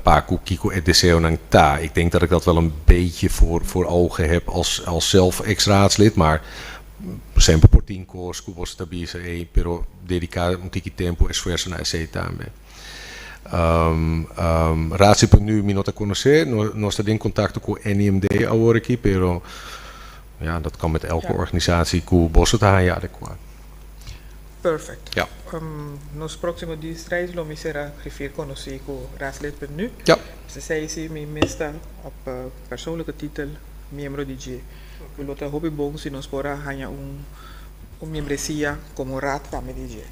pa ku kiko e deseonan ta. Ik denk dat ik dat wel een beetje voor voor ogen heb als als zelf ex-raadslid, maar semper por tin kos ku boso ta bisa ey, pero dediká un tiki tempu, esfuerso na esey tambe. Raadslid pa nu mi no ta konosé, nos ta den kontakto ku NIMD awor aki, pero ja, dat kan met elke organisatie ku boso ta haña adekuá. Perfect. Ja. Nos próksimo dienstreis lo mi sera griffier konosí ku raadslid pa nu. Ja. Esei si mi mes ta op persoonlijke titel miembro di dje. Lo ta hopi bon si nos por a haña un un miembresia komo raad tambe di dje.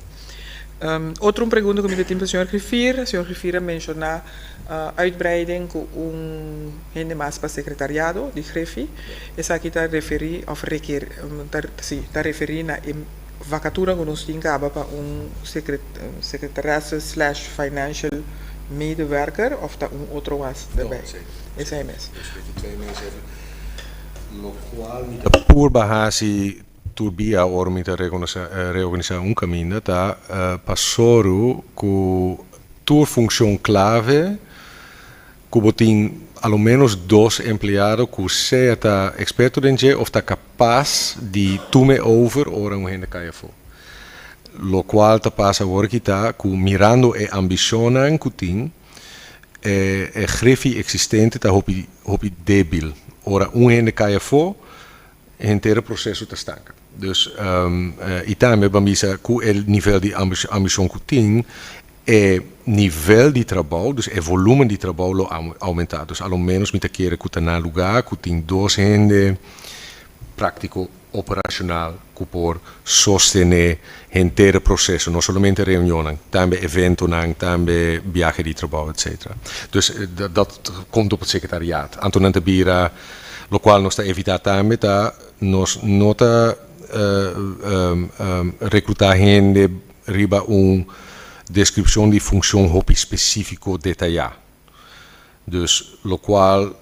Otro un pregunta ku mi ta tin pa señor griffier, señor griffier a menshoná uitbreiding ku un hende mas pa sekretariado di griffie. Esaki ta referí òf rekerí ta si ta referí na e vakatura ku nos tin kaba pa un secretaresse slash financial medewerker òf ta un otro was daarbij? Esei mes. Lokual mi ta purba hasi tur bia ora mi ta reorganisá un kaminda ta pa soru ku tur funshon klave ku bo tin a lo ménos dos empleado ku sea ta eksperto den dje òf ta kapas di tum'e over ora un hende kai afó. Lokual ta pasa awor aki ta ku mirando e ambishonnan ku tin, e griffie eksistente ta hopi hopi débil. Ora un hende kai afó, henter e proseso ta stanka. Dus i tambe ban bisa ku e nivel di ambishon ku tin, e nivel di trabou, dus e volumen di trabou lo oumentá. Dus a lo ménos mi ta kere ku ta na lugá ku tin dos hende práktiko operashonal ku por sostené henter e proseso, no solamente reunionnan, tambe eventonan, tambe biahe di trabou, etcetera. Dus dat komt op het secretariaat. Anto nan ta bira, lokual nos ta evitá tambe ta nos no ta rekrutá hende riba un deskripshon di funshon hopi spesífiko detayá. Dus lokual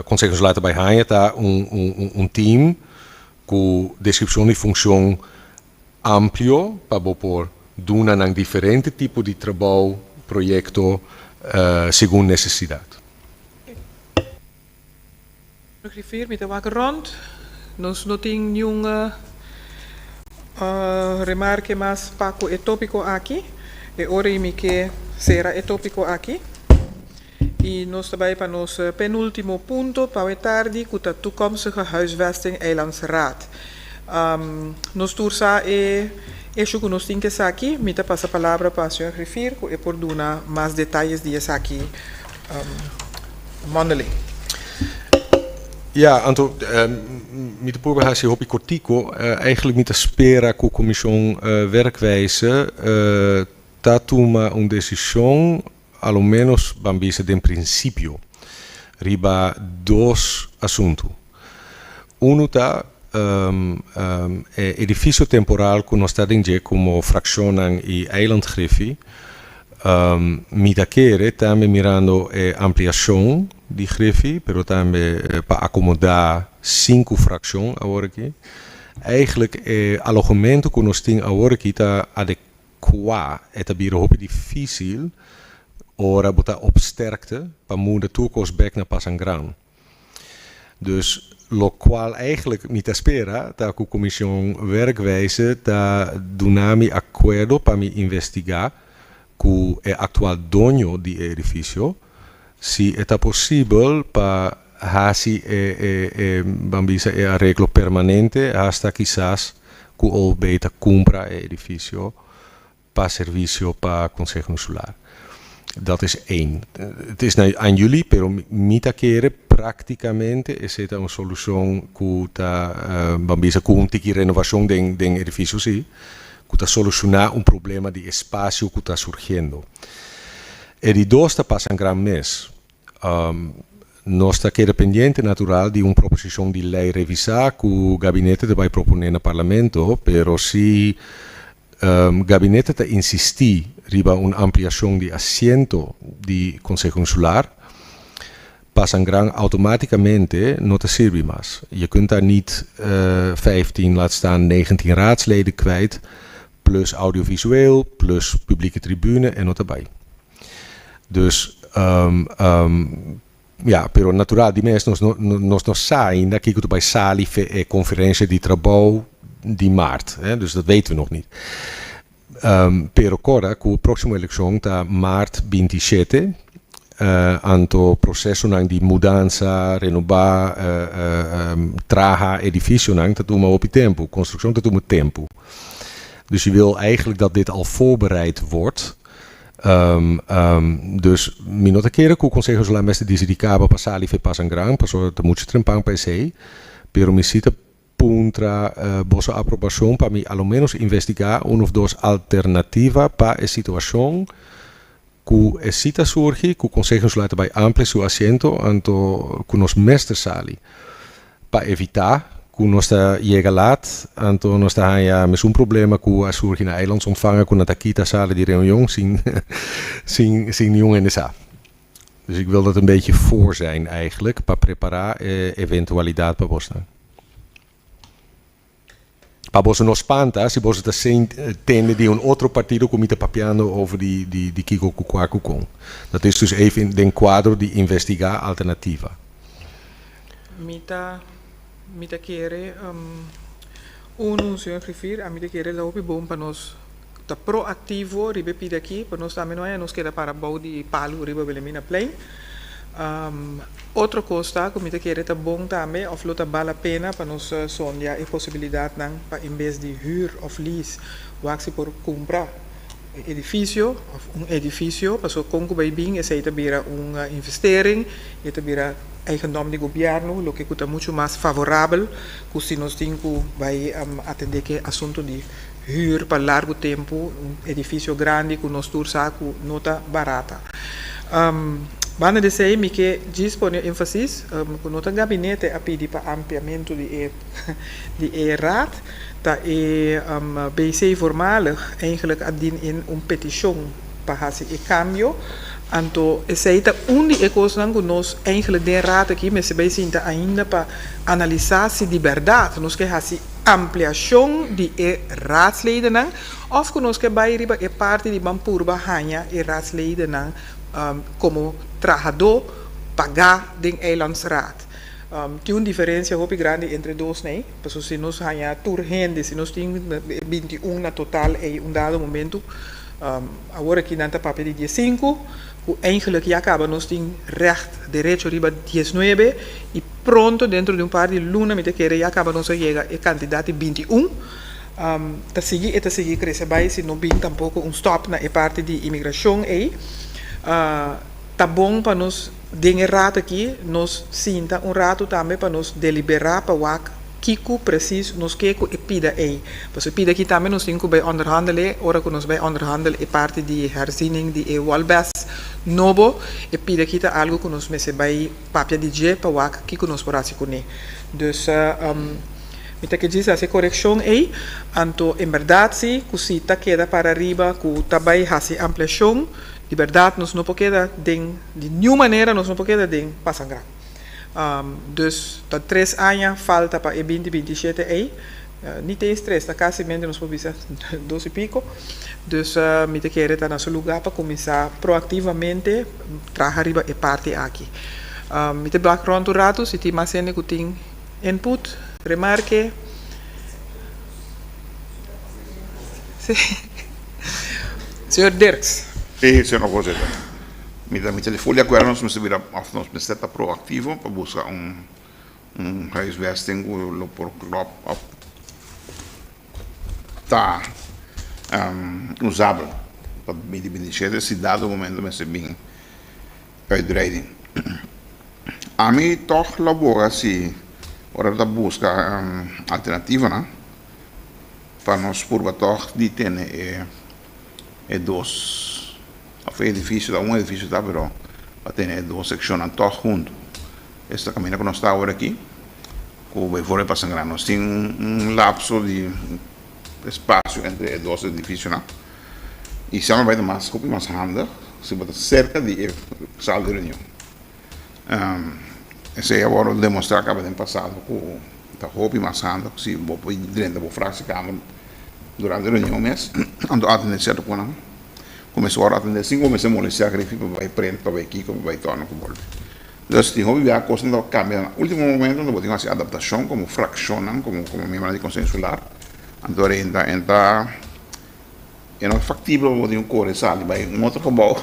Konseho Insular ta bai haña ta un team ku deskripshon di funshon amplio pa bo por duna nan diferente tipo di trabou, proyekto, segun nesesidat. Griffier, mi ta wak rond. Nos no tin niun remarke mas pa ku e tópiko aki. E ora ei mi ke sera e tópiko aki. I nos ta bai pa nos penúltimo punto pa awe tardi ku ta toekomstige huisvesting Eilandsraad. Nos tur sa e eshu ku nos tin ku esaki. Mi ta pasa palabra pa señor Griffier ku e por duna mas detayes di esaki. Mondeling. Ja, anto mi ta purba hasi hopi kortiko. Eigenlijk mi ta spera ku Komishon Werkwijze ta tuma un desishon, a lo ménos ban bisa den prinsipio, riba dos asuntu. Unu ta e edifisio temporal ku nos ta den dje komo frakshonnan i eilandgriffie. Mi ta kere tambe mirando e ampliashon di griffie, pero tambe pa akomodá sinku frakshon awor aki. Eigenlijk e alohamentu ku nos tin awor aki ta adekuá. E ta bira hopi difísil ora bo ta op sterkte pa muda tur kos bèk na Pasangran. Dus lokual eigenlijk mi ta spera ta ku Komishon Werkwijze ta duna mi akuerdo pa mi investigá. ku e aktual doño di e edifisio si e ta posibel pa hasi e e e ban bisa e areglo permanente hasta kisas ku OB ta kumpra e edifisio pa servisio pa Konseho Insular. Dat is één. Het is aan jullie, pero mi ta kere práktikamente esei ta un solushon ku ta ban bisa ku un tiki renovashon den den edifisio si, ku ta solushoná un problema di espasio ku ta surgiendo. E di dos ta pasa gran mes. Nos ta keda pendiente natural di un proposishon di lei revisá ku gabinete ta bai proponé na parlamento, pero si gabinete ta insistí riba un ampliashon di asiento di Konseho Insular, pasan gran automátikamente no ta sirbi mas. Je kunt daar niet 15, laat staan 19 raadsleden kwijt, plus audiovisueel, plus publieke tribune en no ta bai. Dus ya, pero natural di mes nos no nos no sa ainda kiko ta bai sali fe e konferensia di trabou di maart, hè, dus dat weten we nog niet. Pero kòrda ku próksimo elekshon ta maart 27, anto prosesonan di mudansa, renobá, traha edifisionan ta tuma hopi tempu, konstrukshon ta tuma tempu. Dus je wil eigenlijk dat dit al voorbereid wordt. Dus mi no ta kere ku Konseho Insular mester disidí kaba pa sali fe pasan gran, pasobra ta muchu trempan pa esei, pero mi si ta puntra boso aprobashon pa mi a lo ménos investigá un òf dos alternativa pa e situashon ku e si ta surgi ku Konseho Insular ta bai amplia su asiento anto ku nos mester sali. Pa evitá ku nos ta yega lat, anto nos ta haña mesun problema ku a surgi na Eilandsontvanger ku nan ta kita sala di reunion sin sin sin niun hende sa. Dus ik wil dat een beetje voor zijn eigenlijk pa prepará e eventualidat pa bosnan. Pa boso no spanta si boso ta tende di un otro partido ku mi ta papiando over di di di kiko ku kua ku kon. Dat is dus even den kuadro di investigá alternativa. Mi ta mi ta kere unu señor Griffier a mi ta kere ta hopi bon pa nos ta proactivo riba e pida aki pa nos tambe no haya nos keda para bou di palu riba Wilhelminaplein. Otro kos ta ku mi ta kere ta bon tambe òf lo ta bal a pena pa nos sondia e posibilidatnan pa en bes di hür òf lease wak si por kumpra e edifisio òf un edifisio pasobra kon ku bai bin esei ta bira un investering i ta bira eigendom di gobièrnu loke ku ta muchu mas favorabel ku si nos tin ku bai atendé ku e asuntu di hür pa largu tempu un edifisio grandi ku nos tur sa ku no ta barata. Banda di esei mi ke djis pone énfasis ku no ta gabinete a pidi pa ampliamentu di e di e raad, ta e BC voormalig eigenlijk a dien in un petishon pa hasi e kambio. Anto esei ta un di e kosnan ku nos eigenlijk den raad aki mester bai sinta ainda pa analisá si di bèrdat nos ke hasi ampliashon di e raadsledennan òf ku nos ke bai riba e parti di ban purba haña e raadsledennan komo trahadó pagá den Eilandsraad. Tin un diferensia hopi grandi entre dos nei, pasobra si nos haña tur hende, si nos tin 21 na total ei un dado momentu, awor aki nan ta papia di diesinku, ku eigenlik ya kaba nos tin règt, derecho riba diesnuebe i pronto dentro di un par di luna mi ta kere ya kaba nos a yega e kantidat di 21. Ta sigui e ta sigui krese bai si no bin tampoko un stòp na e parti di imigrashon ei. Ta bon pa nos den e rato aki nos sinta un rato tambe pa nos deliberá pa wak kiko presis nos ke ku e pida ei. Pasobra e pida aki tambe nos tin ku bai onderhandel e ora ku nos bai onderhandel e parti di herziening di e wolbes nobo e pida aki ta algu ku nos mester bai papia di dje pa wak kiko nos por hasi kuné. Dus mi ta ke djis hasi e korekshon ei. Anto en bèrdat si ku si ta keda para riba ku ta bai hasi ampliashon, di bèrdat nos no por keda den, di niun manera nos no por keda den Pasangra. Dus ta tres aña falta pa e binti 27 ei. Ni te eens tres, ta kasi mente nos por bisa dos i piko. Dus mi ta kere ta na su lugá pa kuminsá proaktivamente traha riba e parti aki. Mi ta blak rònt un ratu si tin mas hende ku tin input, remarke. Sí. Señor Dirks. Sí, señor voorzitter. Mi ta mi ta di ful di akuerdo nos mester bira òf nos mester ta proaktivo pa buska un un huisvesting ku lo por klòp òf ta usabel pa binti 27 si dado momento mester bin uitbreiding. Ami tòg lo boga si ora ta buska alternativanan pa nos purba tòg di tene e e dos òf e edifisio ta un edifisio ta pero pa tene e dos sekshonnan tòg huntu. Esta kaminda ku nos ta awor aki ku bijvoorbeeld pa San Gran nos tin un lapso di espasio entre e dos edifisionan i semper bai ta mas hopi mas handig si bo ta serka di e sal di reunion. Esei a wòrdu demostrá kaba den pasado ku ta hopi mas handig si bo por drenta bo fraksiekamer durante e reunion mes anto atendé sierto konan ku mester wòrdu atendé sin ku bo mester molestiá griffie pa bai prent pa bai kiko pa bai tòrna ku bolbe. Dus tin hopi bia kosnan ta kambia na último momento anto bo tin ku hasi adaptashon komo frakshonnan komo komo miembronan di konseho insular anto renta enta E no factibel pa bo tin un kore sali bai un otro gebouw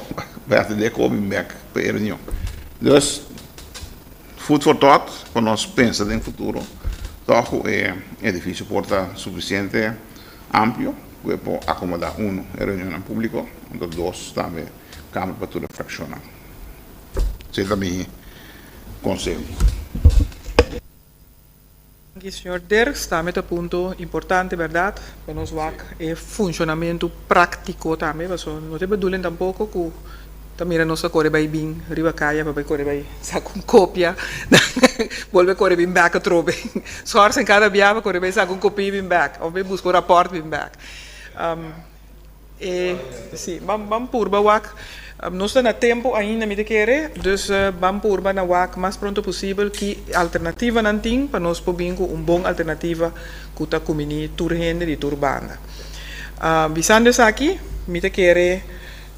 bai atendé ku bo bin bek pa e reunion. Dus food for thought pa nos pensa den futuro tòg ku e edifisio por ta sufisiente amplio ku e por akomodá uno e reunionnan públiko anto dos tambe kamer pa tur e frakshonnan. Esei ta mi konseho. Danki señor Dirks, tambe ta punto importante berdad pa nos wak e funcionamento practico tambe pasobra no ta e bedoeling tampoco cu ta mira nos ta core bay bin riba caya pa bay core bay saca un copia bolbe core bin bek atrobe schorsen cada bia pa core bay saca un copia y bin bek of bay busca un rapport bin bek. E si, ban ban purba wak. Nos ta na tempu ainda mi ta kere, dus ban purba na wak mas pronto posibel ki alternativanan tin pa nos por bin ku un bon alternativa ku ta kuminí tur hende di tur banda. Bisando esaki, mi ta kere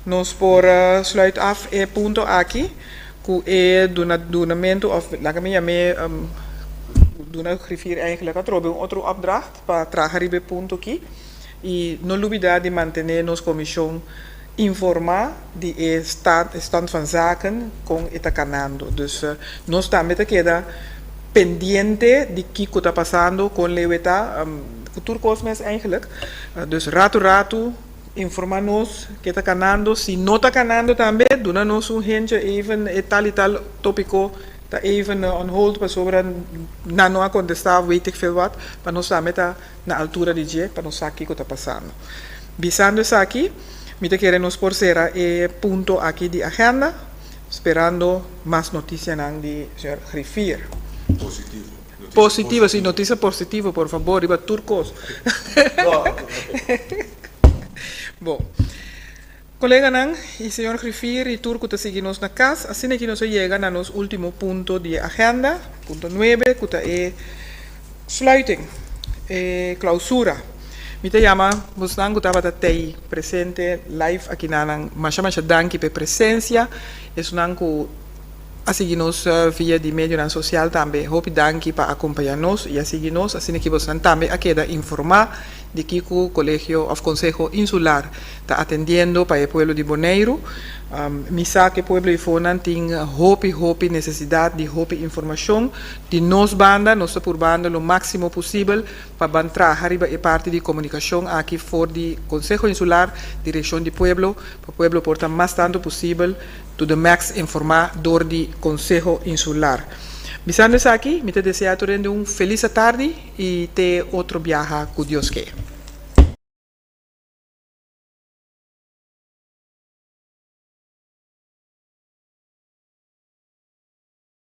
nos por sluit af e punto aki ku e duna dunamentu òf laga mi yam'é duna griffier eigenlijk atrobe un otro opdracht pa traha riba e punto aki. I no lubidá di mantené nos komishon informá di e stand van zaken kon e ta kanando. Dus nos tambe ta keda pendiente di kiko ta pasando, kon leu e ta, ku tur kos mes eigenlijk. Dus ratu ratu informá nos ke ta kanando. Si no ta kanando tambe duna nos un hintje even e tal i tal topiko ta even on hold pasobra nan no a kontestá weet ik veel wat, pa nos tambe ta na altura di dje pa nos sa kiko ta pasando. Bisando esaki, mi ta kere nos por sera e punto aki di agenda, sperando mas noticianan di señor Griffier. Positivo. Positivo, si, noticia positivo, por fabor, riba tur cos. Bon. Coleganan y señor Griffier y tur cu ta sigui nos na cas, asina aki nos a yega na nos ultimo punto di e agenda, punto nuebe, cu ta e sluiting, e clausura. Mi ta yama bosnan cu tabata tey presente live aki nanan masha masha danki pa e presencia, esunnan cu a sigui nos via di medionan social tambe hopi danki pa acompaña nos y a sigui nos, asina ki bosnan tambe a keda informa di kico Colegio of Conseho Insular ta atendiendo pa e pueblo di Boneiru. Mi sa ku e pueblo eifonan tin hopi hopi nesesidat di hopi informashon. Di nos banda nos ta purbando lo máksimo posibel pa ban traha riba e parti di komunikashon aki for di Konseho Insular, Direkshon di Pueblo, pa pueblo por ta mas tantu posibel to the max informá dor di Konseho Insular. Bisando esaki, mi ta deseá tur hende un felis atardi i te otro biaha ku Dios ke.